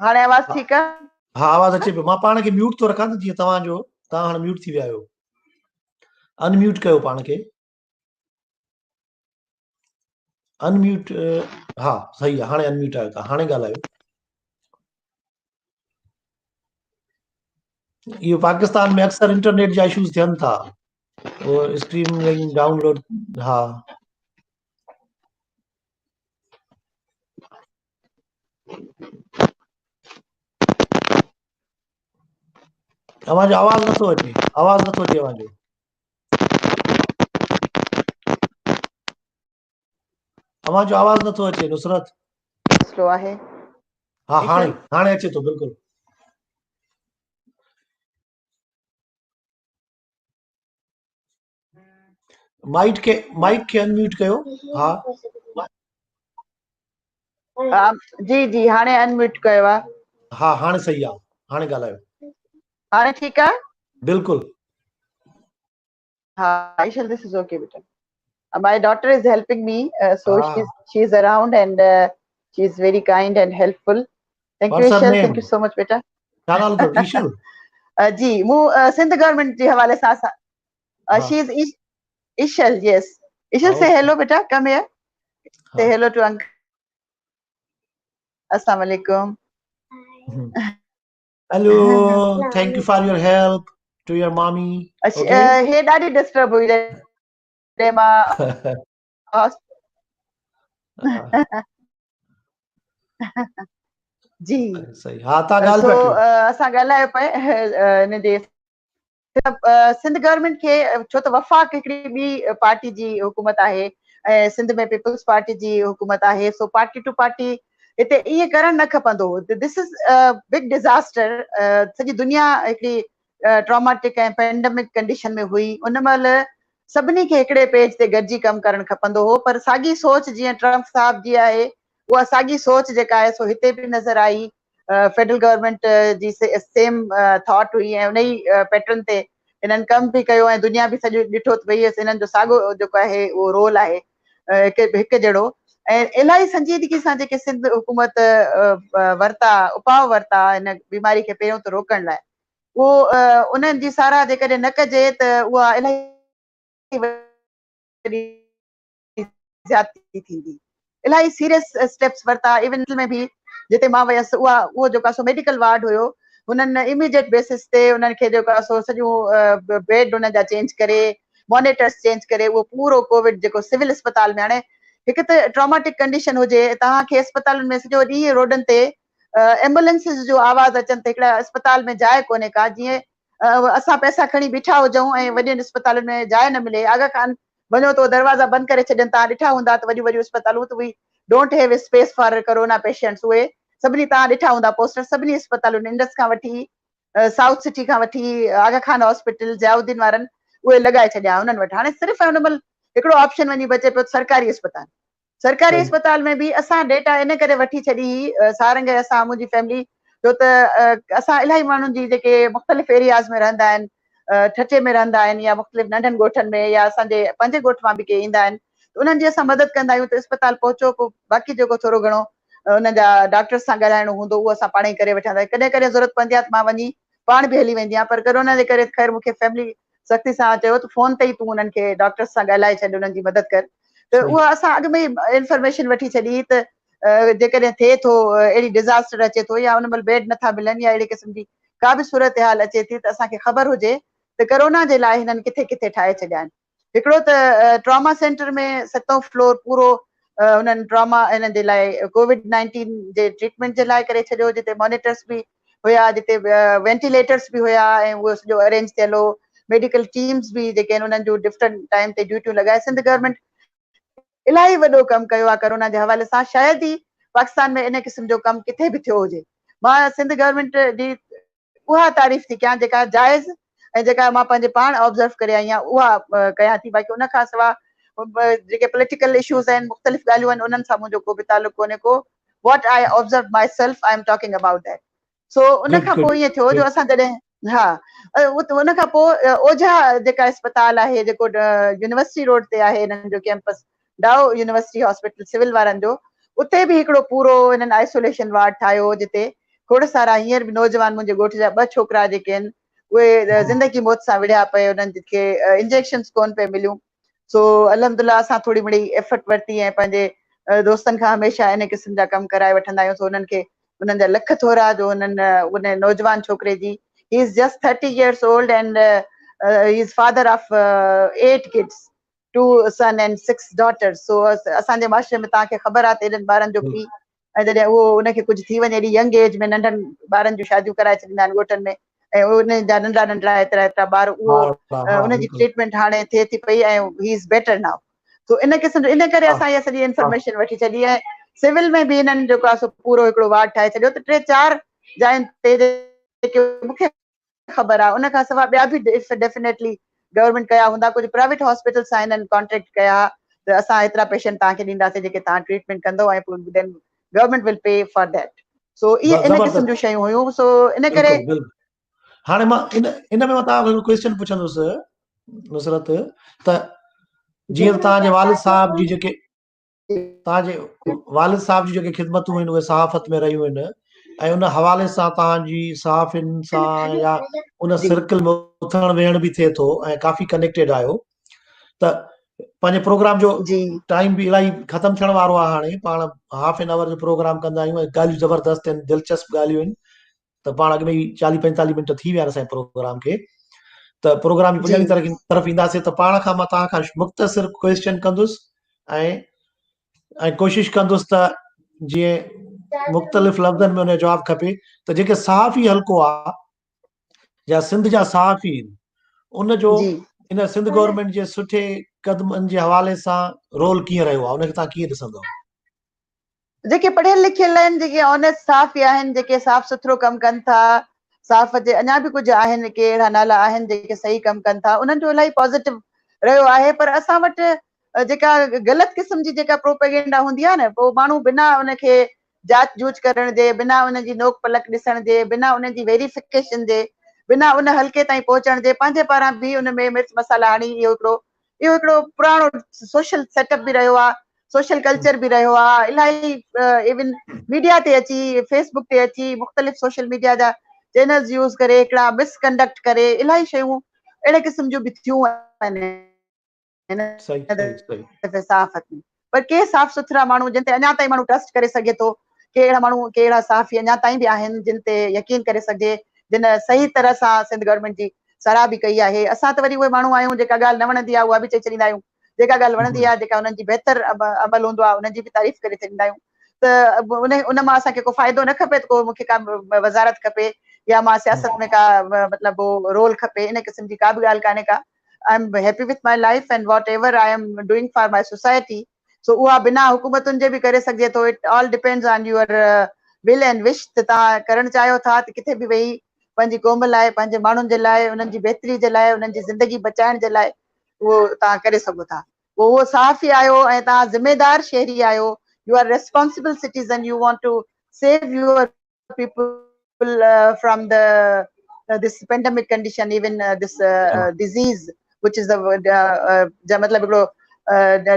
S2: هاڻي آواز ٺيڪ آ؟
S1: ها آواز اچي پيو. مان پاڻ کي ميوٽ ٿو رکان ته جيئن توهان جو توهان هاڻي ميوٽ ٿي ويا آهيو. ان ميوٽ ڪيو پاڻ کي. ان ميوٽ ها صحيح آ هاڻي ان ميوٽ آهيو توهان هاڻي ڳالهايو. اهو پاڪستان ۾ اڪثر انٽرنيٽ جا اشوز ٿين ٿا. اهو اسٽريمنگ ڊائونلوڊ ها اوهان جو آواز نٿو اچي آواز نٿو اچي اوهان جو اوهان جو آواز نٿو اچي نصرت
S2: سلو آهي
S1: ها هاڻي هاڻي اچي ٿو بلڪل مائيڪ کي مائيڪ کي انميوٽ ڪيو ها
S2: ها جي جي هاڻي انميوٽ ڪيو آ
S1: ها هاڻي صحيح آ هاڻي ڳالهايو
S2: هاڻي ٺيڪ آ
S1: بلڪل
S2: ها ايشل دس is okay beta my daughter is helping me so she she is around and she is very kind and helpful thank you Eshal thank you so much beta
S1: ڇا نالو اٿو ايشل
S2: جي مون سنڌ گورنمينٽ جي حوالي سان she is Eshal yes Eshal say hello beta come here say hello to uncle السلام عليڪم
S1: hello thank you for your help to your mommy
S2: هي ڏاڍي ڊسٽرب هئي جڏهن مان جي
S1: صحيح ها تا ڳالهه پيا ڪيو
S2: اسان ڳالهايو پئي ان جي سنڌ گورنمينٽ کي ڇو ته وفاق هڪڙي ٻي پارٽي جي حڪومت آهي ۽ سنڌ ۾ پيپلز پارٽي جي حڪومت آهي سو پارٽي ٽو پارٽي هتي ائين ڪرڻ نه کپندو هو دس از بگ ڊزاسٽر سڄي دنيا هڪڙي ٽراماٽڪ ۽ پينڊمڪ ڪنڊيشن ۾ هئي ان مهل سڀني کي هڪڙي پيج تي گڏجي ڪم ڪرڻ کپندو هو پر ساڳي سوچ جيئن ٽرمپ صاحب جي آهي اها ساڳي سوچ جيڪا آهي سو هتي به نظر آئي فيڊرل گورنمينٽ جي سيم ٿاٽ هئي ۽ ان ئي پيٽرن تي هنن ڪم به ڪيو ۽ دنيا به سڄو ڏٺو ته ڀئي هنن جو ساڳو جيڪو آهي اهو رول آهي هڪ هڪ جهڙو ۽ الاهي سنجيدگي سان جيڪي سنڌ حڪومت ورتا اپاء ورتا هن بيماري کي پهريون ته روڪڻ لاء اهو انهن جي ساراهه جيڪڏهن نه ڪجي ته اها الاهي وڏي زيادتي ٿيندي. الاهي سيريس اسٽيپس ورتا ايون ۾ به جتي مان ويس اها اهو جيڪو آهي سو ميڊيڪل وارڊ هيو هنن اميڊيٽ بيسس تي انهن کي جيڪو آهي سو سڄو بيڊ انهن جا چينج ڪري مانيٽرس چينج ڪري اهو پورو ڪووڊ جيڪو سول اسپتال ۾ هاڻي هڪ ته ٽراماٽڪ ڪنڊيشن هجي توهان کي اسپتالن ۾ سڄو ڏينهن روڊن تي ايمبولينسز جو آواز اچن ته هڪڙا اسپتال ۾ جاء ڪونهي ڪا جيئن اسان پئسا کڻي بيٺا هجون ۽ وڏين اسپتالن ۾ جاء نه ملي آغا خان وڃو ته دروازا بند ڪري ڇڏين توهان ڏٺا هوندا ته وڏيون وڏيون اسپتالون ته we don't have space for corona patients اهي سڀني توهان ڏٺا هوندا پوسٽر سڀني اسپتالن انڊس کان وٺي سائوٿ سٽي کان وٺي آغا خان هاسپيٽل ضياء الدين وارن اهي لڳائي ڇڏيا انهن وٽ هاڻي صرف ان مهل هڪڙو آپشن وڃي بچي پيو سرڪاري اسپتال سرڪاري اسپتال ۾ به اسان ڊيٽا ان ڪري وٺي ڇڏي هئي سارنگ ۽ اسان منهنجي فيملي ڇو ته اسان الاهي ماڻهن جي جيڪي مختلف ايرياز ۾ رهندا آهن ٺٽي ۾ رهندا آهن يا مختلف ننڍن ڳوٺن ۾ يا اسان جي پنهنجي ڳوٺ مان به ڪي ايندا آهن ته انهن جي اسان مدد ڪندا آهيون ته اسپتال پهچو پوء باقي جيڪو ٿورو گهڻو انهن جا ڊاڪٽرس سان ڳالهائڻو هوندو اهو اسان پاڻ ئي ڪري وٺندا آهيون ڪڏهن ڪڏهن ضرورت پوندي آهي ته مان وڃي پاڻ به هلي ويندي آهيان پر ڪرونا جي ڪري خير مون کي فيملي سختي سان چيو ته فون تي ئي تون انهن کي ڊاڪٽرس سان ڳالهائي ڇڏ انهن جي مدد ڪر ته اها اسان اڳ ۾ ئي انفارميشن وٺي ڇڏي هئي ته جيڪڏهن ٿئي ٿو اهڙي ڊزاسٽر اچي ٿو يا ان مهل بيڊ نٿا ملن يا اهڙي قسم جي ڪا به صورتحال اچي ٿي ته اسان کي خبر هجي ته ڪرونا جي لاء هنن ڪٿي ڪٿي ٺاهي ڇڏيا آهن هڪڙو ته ٽراما سينٽر ۾ ستون فلور پورو انهن ٽراما انهن جي لاء ڪووڊ 19 جي ٽريٽمينٽ جي لاء ڪري ڇڏيو جتي مانيٽرس به هيا جتي وينٽيليٽرس به هيا ۽ اهو سڄو ارينج ٿيل هو ميڊيڪل ٽيمز به جيڪي آهن انهن جون ڊفرنٽ ٽائيم تي ڊيوٽيون لڳائي سنڌ گورنمينٽ الاهي وڏو ڪم ڪيو آهي ڪرونا جي حوالي سان شايد ئي پاڪستان ۾ ان قسم جو ڪم ڪٿي به ٿيو هجي مان سنڌ گورنمينٽ جي اها تعريف ٿي ڪيان جيڪا جائز ۽ جيڪا مان پنهنجي پاڻ آبزرو ڪري آئي آهيان اها ڪيان ٿي باقي ان کان سوا جيڪي پوليٽيڪل اشوز آهن مختلف ڳالهيون آهن انهن سان منهنجو ڪو به تعلق ڪونهي ڪو what I observe myself I am talking about that so ان کان پوء ائين ٿيو جو اسان جڏهن ها ان کان پوء اوجها جيڪا اسپتال آهي جيڪو يونيورسٽي روڊ تي آهي انهن جو campus Dow university hospital civil وارن جو اتي به هڪڙو پورو انهن آئسوليشن وارڊ ٺاهيو جتي کوڙ سارا هينئر به نوجوان منهنجي ڳوٺ جا ٻه ڇوڪرا جيڪي آهن اهي زندگي موت سان وڙهيا پئي انهن کي انجيڪشنز ڪون پئي مليون سو الحمد لله اسان ٿوري مڙئي ايفرٽ ورتي ۽ پنهنجي دوستن کان هميشه ان قسم جا ڪم ڪرائي وٺندا آهيون سو انهن کي انهن جا لک ٿورا جو انهن ان نوجوان ڇوڪري جي he is just 30 years old and he is father of 8 kids 2 son and 6 daughters so اسان جي معاشري ۾ توهان کي خبر آهي ته ايڏن ٻارن جو پيء ۽ جڏهن اهو ان کي ڪجهه ٿي وڃي ايڏي ينگ ايج ۾ ننڍن ٻارن جون شاديون ڪرائي ڇڏيندا آهن ڳوٺن ۾ ۽ ان جا ننڍڙا ننڍڙا ايترا ايترا ٻار اهو ان جي ٽريٽمينٽ هاڻي ٿئي ٿي پئي ۽ هي از بيٽر now تو ان قسم جو ان ڪري اسان اها سڄي انفارميشن وٺي ڇڏي ۽ سول ۾ به انهن جيڪو آهي سو پورو هڪڙو وارڊ ٺاهي ڇڏيو ته ٽي چار جاين تي جيڪي مونکي خبر آهي ان کان سواء ٻيا به ڊيفنيٽلي گورنمينٽ ڪيا هوندا ڪجهه پرائيويٽ هاسپيٽل سان هنن ڪانٽريڪٽ ڪيا ته اسان ايترا پيشنٽ توهان کي ڏينداسين جيڪي توهان ٽريٽمينٽ ڪندو ۽ پوء then government will pay for that so اهي ان قسم جون شيون هيون سو ان ڪري
S1: هاڻي مان ان ان ۾ مان توهان کان ڪويشچن پڇندس نصرت ته جيئن توهان جي والد صاحب جي جيڪي توهان جي والد صاحب جون جيڪي خدمتون آهن اهي صحافت ۾ رهيون آهن ۽ ان حوالي سان توهان جي صحافين سان يا ان سرڪل ۾ اٿڻ ويهڻ به ٿئي ٿو ۽ ڪافي ڪنيڪٽيڊ آهيو ته پنهنجي پروگرام جو ٽائيم به الاهي ختم ٿيڻ وارو آهي هاڻي پاڻ هاف اين آور جو پروگرام ڪندا آهيون ۽ ڳالهيون زبردست آهن دلچسپ ڳالهيون آهن ته پاڻ اڳ ۾ ئي چاليهه پنجيتاليهه منٽ ٿي ويا آهن اسان جي پروگرام کي ته پروگرام جي پڄاڻي طرف طرف اينداسين ته پاڻ کان مان توهان کان مختصر ڪويسچن ڪندس ۽ ۽ ڪوشش ڪندس ته جيئن مختلف لفظن ۾ ان جو جواب کپي ته جيڪي صحافي حلقو آ يا سنڌ جا صحافي آهن ان جو ان سنڌ گورنمينٽ جي سٺي قدمن جي حوالي سان رول ڪيئن رهيو آ ان کي توهان ڪيئن ڏسندو؟
S2: جيڪي پڙهيل لکيل آهن، جيڪي آنيسٽ صحافي آهن، جيڪي صاف سٿرو ڪم ڪن ٿا، صحافت جي اڃا به ڪجهه آهن، ڪي اهڙا نالا آهن جيڪي صحيح ڪم ڪن ٿا، انهن جو الاهي پازيٽو رهيو آهي پر اسان وٽ جيڪا غلط قسم جي جيڪا پروپيگنڊا هوندي آهي نه پوء ماڻهو بنا ان کي جاچ جوچ ڪرڻ جي، بنا ان جي نوڪ پلڪ ڏسڻ جي، بنا ان جي ويريفڪيشن جي، بنا ان حلقي تائين پهچڻ جي پنهنجي پاران به ان ۾ مرچ مصالحا هڻي اهو هڪڙو اهو هڪڙو پراڻو سوشل سيٽ اپ به رهيو آهي سوشل ڪلچر به رهيو آهي الاهي ايون ميڊيا تي اچي فيس بڪ تي اچي مختلف سوشل ميڊيا جا چينلز يوز ڪري هڪڙا مس ڪنڊڪٽ ڪري الاهي شيون اهڙي قسم جون به ٿيون آهن هن صحافت ۾ پر ڪي صاف سٿرا ماڻهو جن تي اڃا تائين ماڻهو ٽرسٽ ڪري سگهي ٿو ڪي اهڙا ماڻهو ڪي اهڙا صحافي اڃا تائين به آهن جن تي يقين ڪري سگهجي جن صحيح طرح سان سنڌ گورنمينٽ جي ساراهه به ڪئي آهي. اسان ته وري اهي ماڻهو آهيون جيڪا ڳالهه نه وڻندي آهي اها به چئي ڇڏيندا آهيون. جيڪا ڳالهه وڻندي آهي جيڪا انهن جي بهتر عمل هوندو آهي انهن جي به تعريف ڪري ڇڏيندا آهيون ته ان ان مان اسان کي ڪو فائدو نه کپي ته ڪو مون کي ڪا وزارت کپي يا مان سياست ۾ ڪا مطلب رول کپي ان قسم جي ڪا به ڳالهه ڪانهي ڪا I am happy with my life and whatever I am doing for my society so اها بنا حڪومتن جي به ڪري سگهجي ٿو it all depends on your will and wish ته توهان ڪرڻ چاهيو ٿا ته ڪٿي به ويهي پنهنجي قوم لاء پنهنجي ماڻهن جي لاء انهن جي بهتري جي لاء انهن جي زندگي بچائڻ جي لاء اهو توهان ڪري سگهو ٿا پوء اهو صحافي آهيو ۽ توهان ذميدار شهري آهيو you are responsible citizen you want to save your people from the this pandemic condition even this disease which is the جا مطلب هڪڙو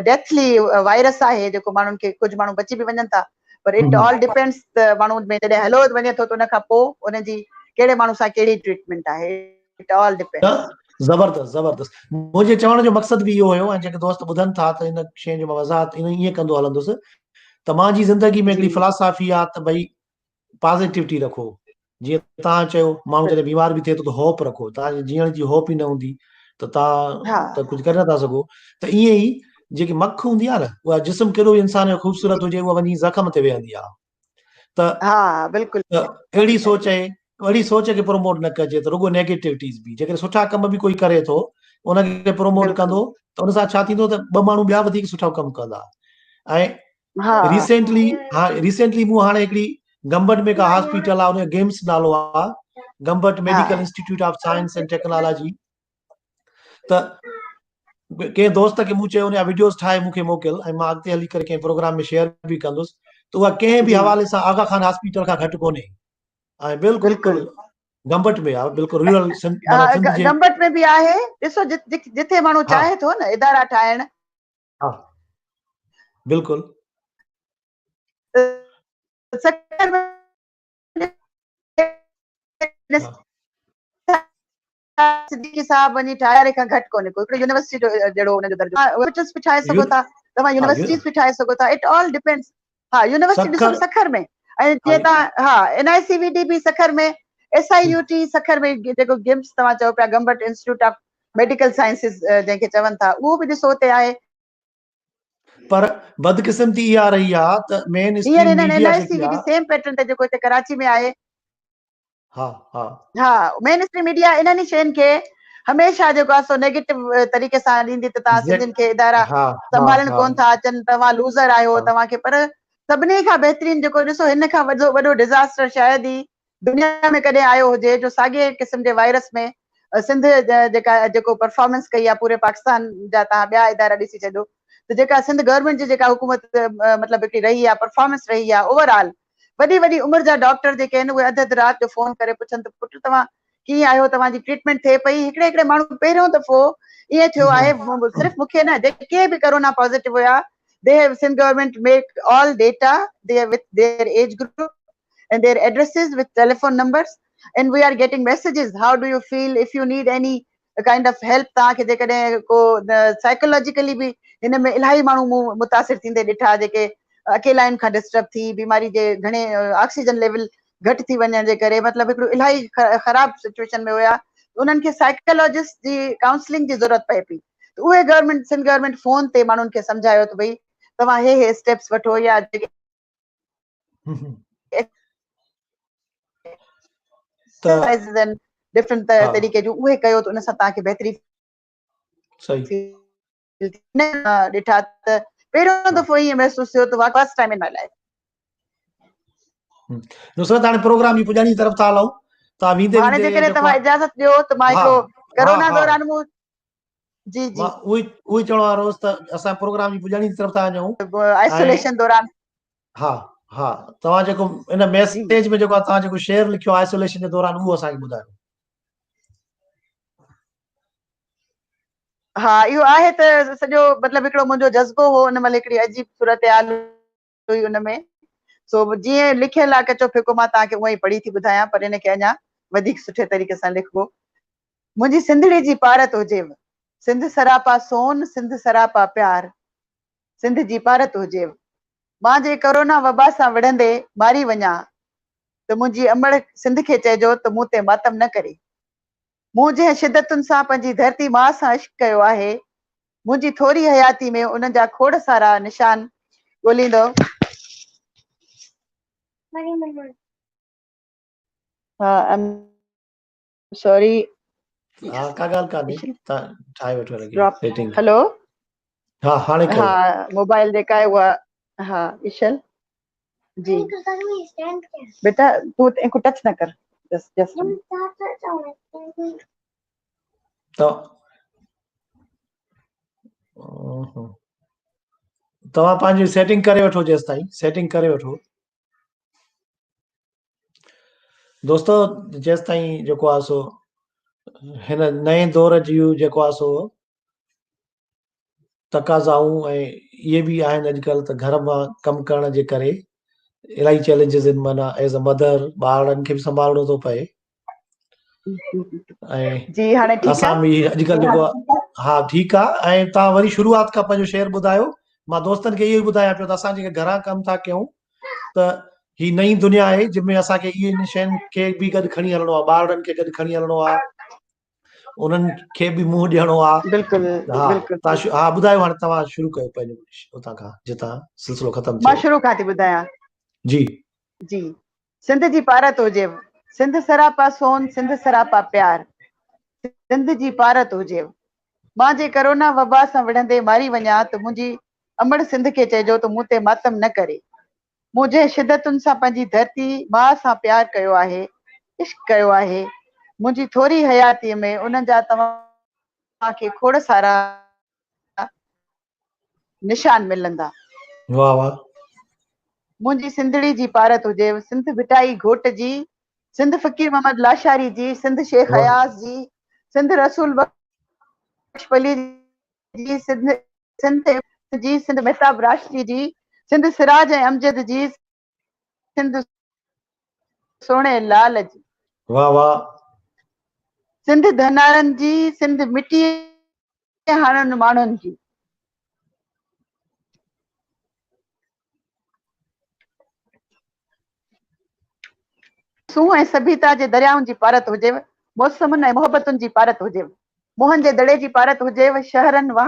S2: ڊيٿلي وائرس آهي جيڪو ماڻهن کي ڪجهه ماڻهو بچي به وڃن ٿا پر it all depends ته ماڻهو ۾ جڏهن هلو وڃي ٿو ته ان کان پوء ان جي ڪهڙي ماڻهو سان ڪهڙي ٽريٽمينٽ آهي it all depends.
S1: زبردست زبردست منهنجي چوڻ جو مقصد به اهو هيو ۽ جيڪي دوست ٻڌن ٿا ته ان شيء جو مان وضاحت ائين ڪندو هلندس ته مان جي زندگي ۾ هڪڙي فلاسافي آ ته ڀئي پازيٽوٽي رکو جيئن توهان چيو ماڻهو جڏهن بيمار به ٿئي ٿو ته هوپ رکو توهان جي جيئڻ جي هوپ ئي نه هوندي ته توهان ته ڪجهه ڪري نٿا سگهو ته ائين ئي جيڪي مک هوندي آهي نه اها جسم ڪيڏو به انسان جو خوبصورت هجي اها وڃي زخم تي ويهندي آهي ته
S2: ها بلڪل
S1: اهڙي سوچ آهي اهڙي سوچ کي پروموٽ نه ڪجي ته رڳو نيگيٽوٽيز به جيڪڏهن سٺا ڪم به ڪوئي ڪري ٿو ان کي پروموٽ ڪندو ته ان سان ڇا ٿيندو ته ٻه ماڻهو ٻيا وڌيڪ سٺا ڪم ڪندا ۽ ريسينٽلي ها ريسينٽلي مون هاڻي هڪڙي گمبٽ ۾ ڪا هاسپيٽل آ ان جو گيمس نالو آ Gambat medical institute of science and technology ته ڪنهن دوست کي مون چيو ان جا وڊيوز ٺاهي مون کي موڪل ۽ مان اڳتي هلي ڪري ڪنهن پروگرام ۾ شيئر به ڪندس ته اها ڪنهن به حوالي سان آغا خان هاسپيٽل کان گهٽ ڪونهي ۽ بلڪل گمبٽ ۾ آهي بلڪل رورل سنڌ
S2: جي گمبٽ ۾ به آهي ڏسو جتي ماڻهو چاهي ٿو نه ادارا ٺاهڻ
S1: ها بلڪل
S2: سکر ۾ صديقي صاحب وڃي ٺاهياري کان گهٽ ڪونهي ڪو هڪڙو يونيورسٽي جو جهڙو ان جو درجو هاسپيٽلس به ٺاهي سگهو ٿا توهان يونيورسٽيز به ٺاهي سگهو ٿا it all depends ها يونيورسٽي ڏسو سکر ۾ ۽ جيئن توهان ها N I C V D به Sukkur ۾ S I U T Sukkur ۾ جيڪو گمس توهان چئو پيا Gambat institute of medical sciences جنهن کي چون ٿا اهو به ڏسو اتي آهي
S1: پر بدقسمتي اها رهي آ ته مين اسٽريم ميڊيا
S2: جيڪي آ سيم پيٽرن تي جيڪو هتي ڪراچي ۾ آهي
S1: ها ها
S2: ها مين اسٽريم ميڊيا انهن ئي شين کي هميشه جيڪو آ سو نيگيٽو طريقي سان ڏيندي ته توهان سنڌين کي ادارا سنڀالڻ ڪون ٿا اچن توهان لوزر آهيو توهان کي پر سڀني کان بهترين جيڪو ڏسو هن کان وڏو وڏو ڊزاسٽر شايد ئي دنيا ۾ ڪڏهن آيو هجي جو ساڳئي قسم جي وائرس ۾ سنڌ جيڪا جيڪو پرفارمنس ڪئي آهي پوري پاڪستان جا توهان ٻيا ادارا ڏسي ڇڏيو ته جيڪا سنڌ گورنمينٽ جي جيڪا حڪومت مطلب هڪڙي رهي آهي پرفارمنس رهي آهي اوور آل وڏي وڏي عمر جا ڊاڪٽر جيڪي آهن اهي اڌ اڌ رات جو فون ڪري پڇن ته پٽ توهان ڪيئن آهيو توهان جي ٽريٽمينٽ ٿئي پئي هڪڙي هڪڙي ماڻهو پهريون دفعو ائين ٿيو آهي صرف مونکي نه جيڪي به ڪرونا پازيٽو هيا they have Sindh government make all data they with their age group and their addresses with telephone numbers and we are getting messages how do you feel if you need any kind of help توهان کي جيڪڏهن ڪو سائيڪولاجيڪلي به هن ۾ الاهي ماڻهو مون متاثر ٿيندي ڏٺا جيڪي اڪيلائين کان ڊسٽرب ٿي بيماري جي گهڻي آڪسيجن ليول گهٽ ٿي وڃڻ جي ڪري مطلب هڪڙو الاهي خراب سچويشن ۾ هيا انهن کي سائيڪولاجسٽ جي ڪائونسلنگ جي ضرورت پئي پئي ته اهي گورنمينٽ سنڌ گورنمينٽ فون تي ماڻهن کي سمجهايو ته ڀئي توهان هي هي اسٽيپس وٺو يا جيڪي ايڪسرسائيزز آهن ڊفرنٽ طريقي جون اهي ڪيو ته ان سان توهان کي بهتري
S1: صحيح
S2: ڏٺا ته پهريون دفعو ائين محسوس ٿيو ته first time in my life.
S1: Nusrat هاڻي پروگرام جي پڄاڻي طرف ٿا هلون
S2: توهان ويندي هاڻي جيڪڏهن توهان اجازت ڏيو ته مان هڪڙو ڪرونا دوران مون جي جي
S1: مان اهو ئي چوڻ وارو هوس ته اسان پروگرام جي پڄاڻي طرف ٿا وڃون
S2: آئسوليشن دوران
S1: ها ها توهان جيڪو ان ميسيج ۾ جيڪو توهان جيڪو شعر لکيو آئسوليشن جي دوران اهو اسان کي ٻڌايو.
S2: ها اهو آهي ته سڄو مطلب هڪڙو منهنجو جذبو هو ان مهل هڪڙي عجيب صورتحال هئي ان ۾ سو جيئن لکيل آهي ڪچو ڦڪو مان توهان کي اونئن ئي پڙهي ٿي ٻڌايان پر ان کي اڃا وڌيڪ سٺي طريقي سان لکبو منهنجي سنڌڙي جي پارت هجيو سنڌ سراپا سون سنڌ سراپا پيار سنڌ جي پارت هجيو مان جي ڪورونا وبا سان وڙهندي ماري وڃان ته منهنجي امڙ سنڌ کي چئجو ته مون تي ماتم نه ڪري. مون جنهن شدتن سان پنهنجي ڌرتي ماء سان عشق ڪيو آهي، منهنجي ٿوري حياتي ۾ انهن جا کوڙ سارا نشان ڳوليندو. ها ايم سوري.
S1: ها ڪا ڳالهه ڪانهي تان ٺاهي وٺو هن کي سيٽنگ.
S2: هلو.
S1: ها هاڻي ڪيو.
S2: ها موبائل جيڪا آهي اها ها اشل جي بيٽا تون ان کي ٽچ نه ڪر جسٽ جسٽ
S1: ته توهان پنهنجي سيٽنگ ڪري وٺو جيستائين سيٽنگ ڪري وٺو دوستو جيستائين جيڪو آهي سو هن نئين دور جي جيڪو آهي سو تقاضائون ۽ اهي به آهن اڄڪلهه ته گهر مان ڪم ڪرڻ جي ڪري الاهي چئلينجز آهن معنيٰ ايز ا مدر ٻارڙن کي به سنڀالڻو ٿو پئي ۽
S2: جي هاڻي ٺيڪ
S1: اسان به اڄڪلهه جيڪو ها ٺيڪ آ ۽ توهان وري شروعات کان پنهنجو شعر ٻڌايو مان دوستن کي اهو ئي ٻڌايان پيو ته اسان جيڪي گهران ڪم ٿا ڪيون ته هي نئين دنيا آهي جنهن ۾ اسان کي اهي شين کي به گڏ کڻي هلڻو آهي ٻارڙن کي گڏ کڻي هلڻو آهي انهن کي به منهن ڏيڻو آ
S2: بلڪل
S1: ها
S2: بلڪل
S1: تان ها ٻڌايو هاڻي توهان شروع ڪيو پنهنجو اتان کان جتان سلسلو ختم
S2: ٿيو مان شروع کان ٿي ٻڌايان
S1: جي
S2: جي سنڌ جي پارت هجيو سنڌ سراپا سون سنڌ سراپا پيار سنڌ جي پارت هجيو مان جي ڪرونا وبا سان وڙهندي ماري وڃان ته منهنجي امڙ سنڌ کي چئجو ته مون تي ماتم نه ڪري مون جنهن شدتن سان پنهنجي ڌرتي ماء سان پيار ڪيو آهي، عشق ڪيو آهي. منهنجي ٿوري حياتيء ۾ انهن جا توهان کي کوڙ سارا نشان ملندا.
S1: واه واه.
S2: منهنجي سنڌڙي جي پارت هجيو، سنڌ ڀٽائي گهوٽ جي، سنڌ فقير محمد لاشاري جي، سنڌ شيخ اياز جي، سنڌ رسول بخش پليجي جي، سنڌ سنڌ جي، سنڌ مهتاب راشدي جي، سنڌ سراج ۽ امجد جي، سنڌ سهڻي لال جي.
S1: واه واه.
S2: سنڌ ڌنارن جي، سنڌ مٽيء هاڻن ماڻهن جي. سونهن ۽ سڀيتا جي دريائن جي پارت هجيو، موسمن ۽ محبتن جي پارت هجيو، موهن جي دڙي جي پارت هجيو، شهرن، واهڻ.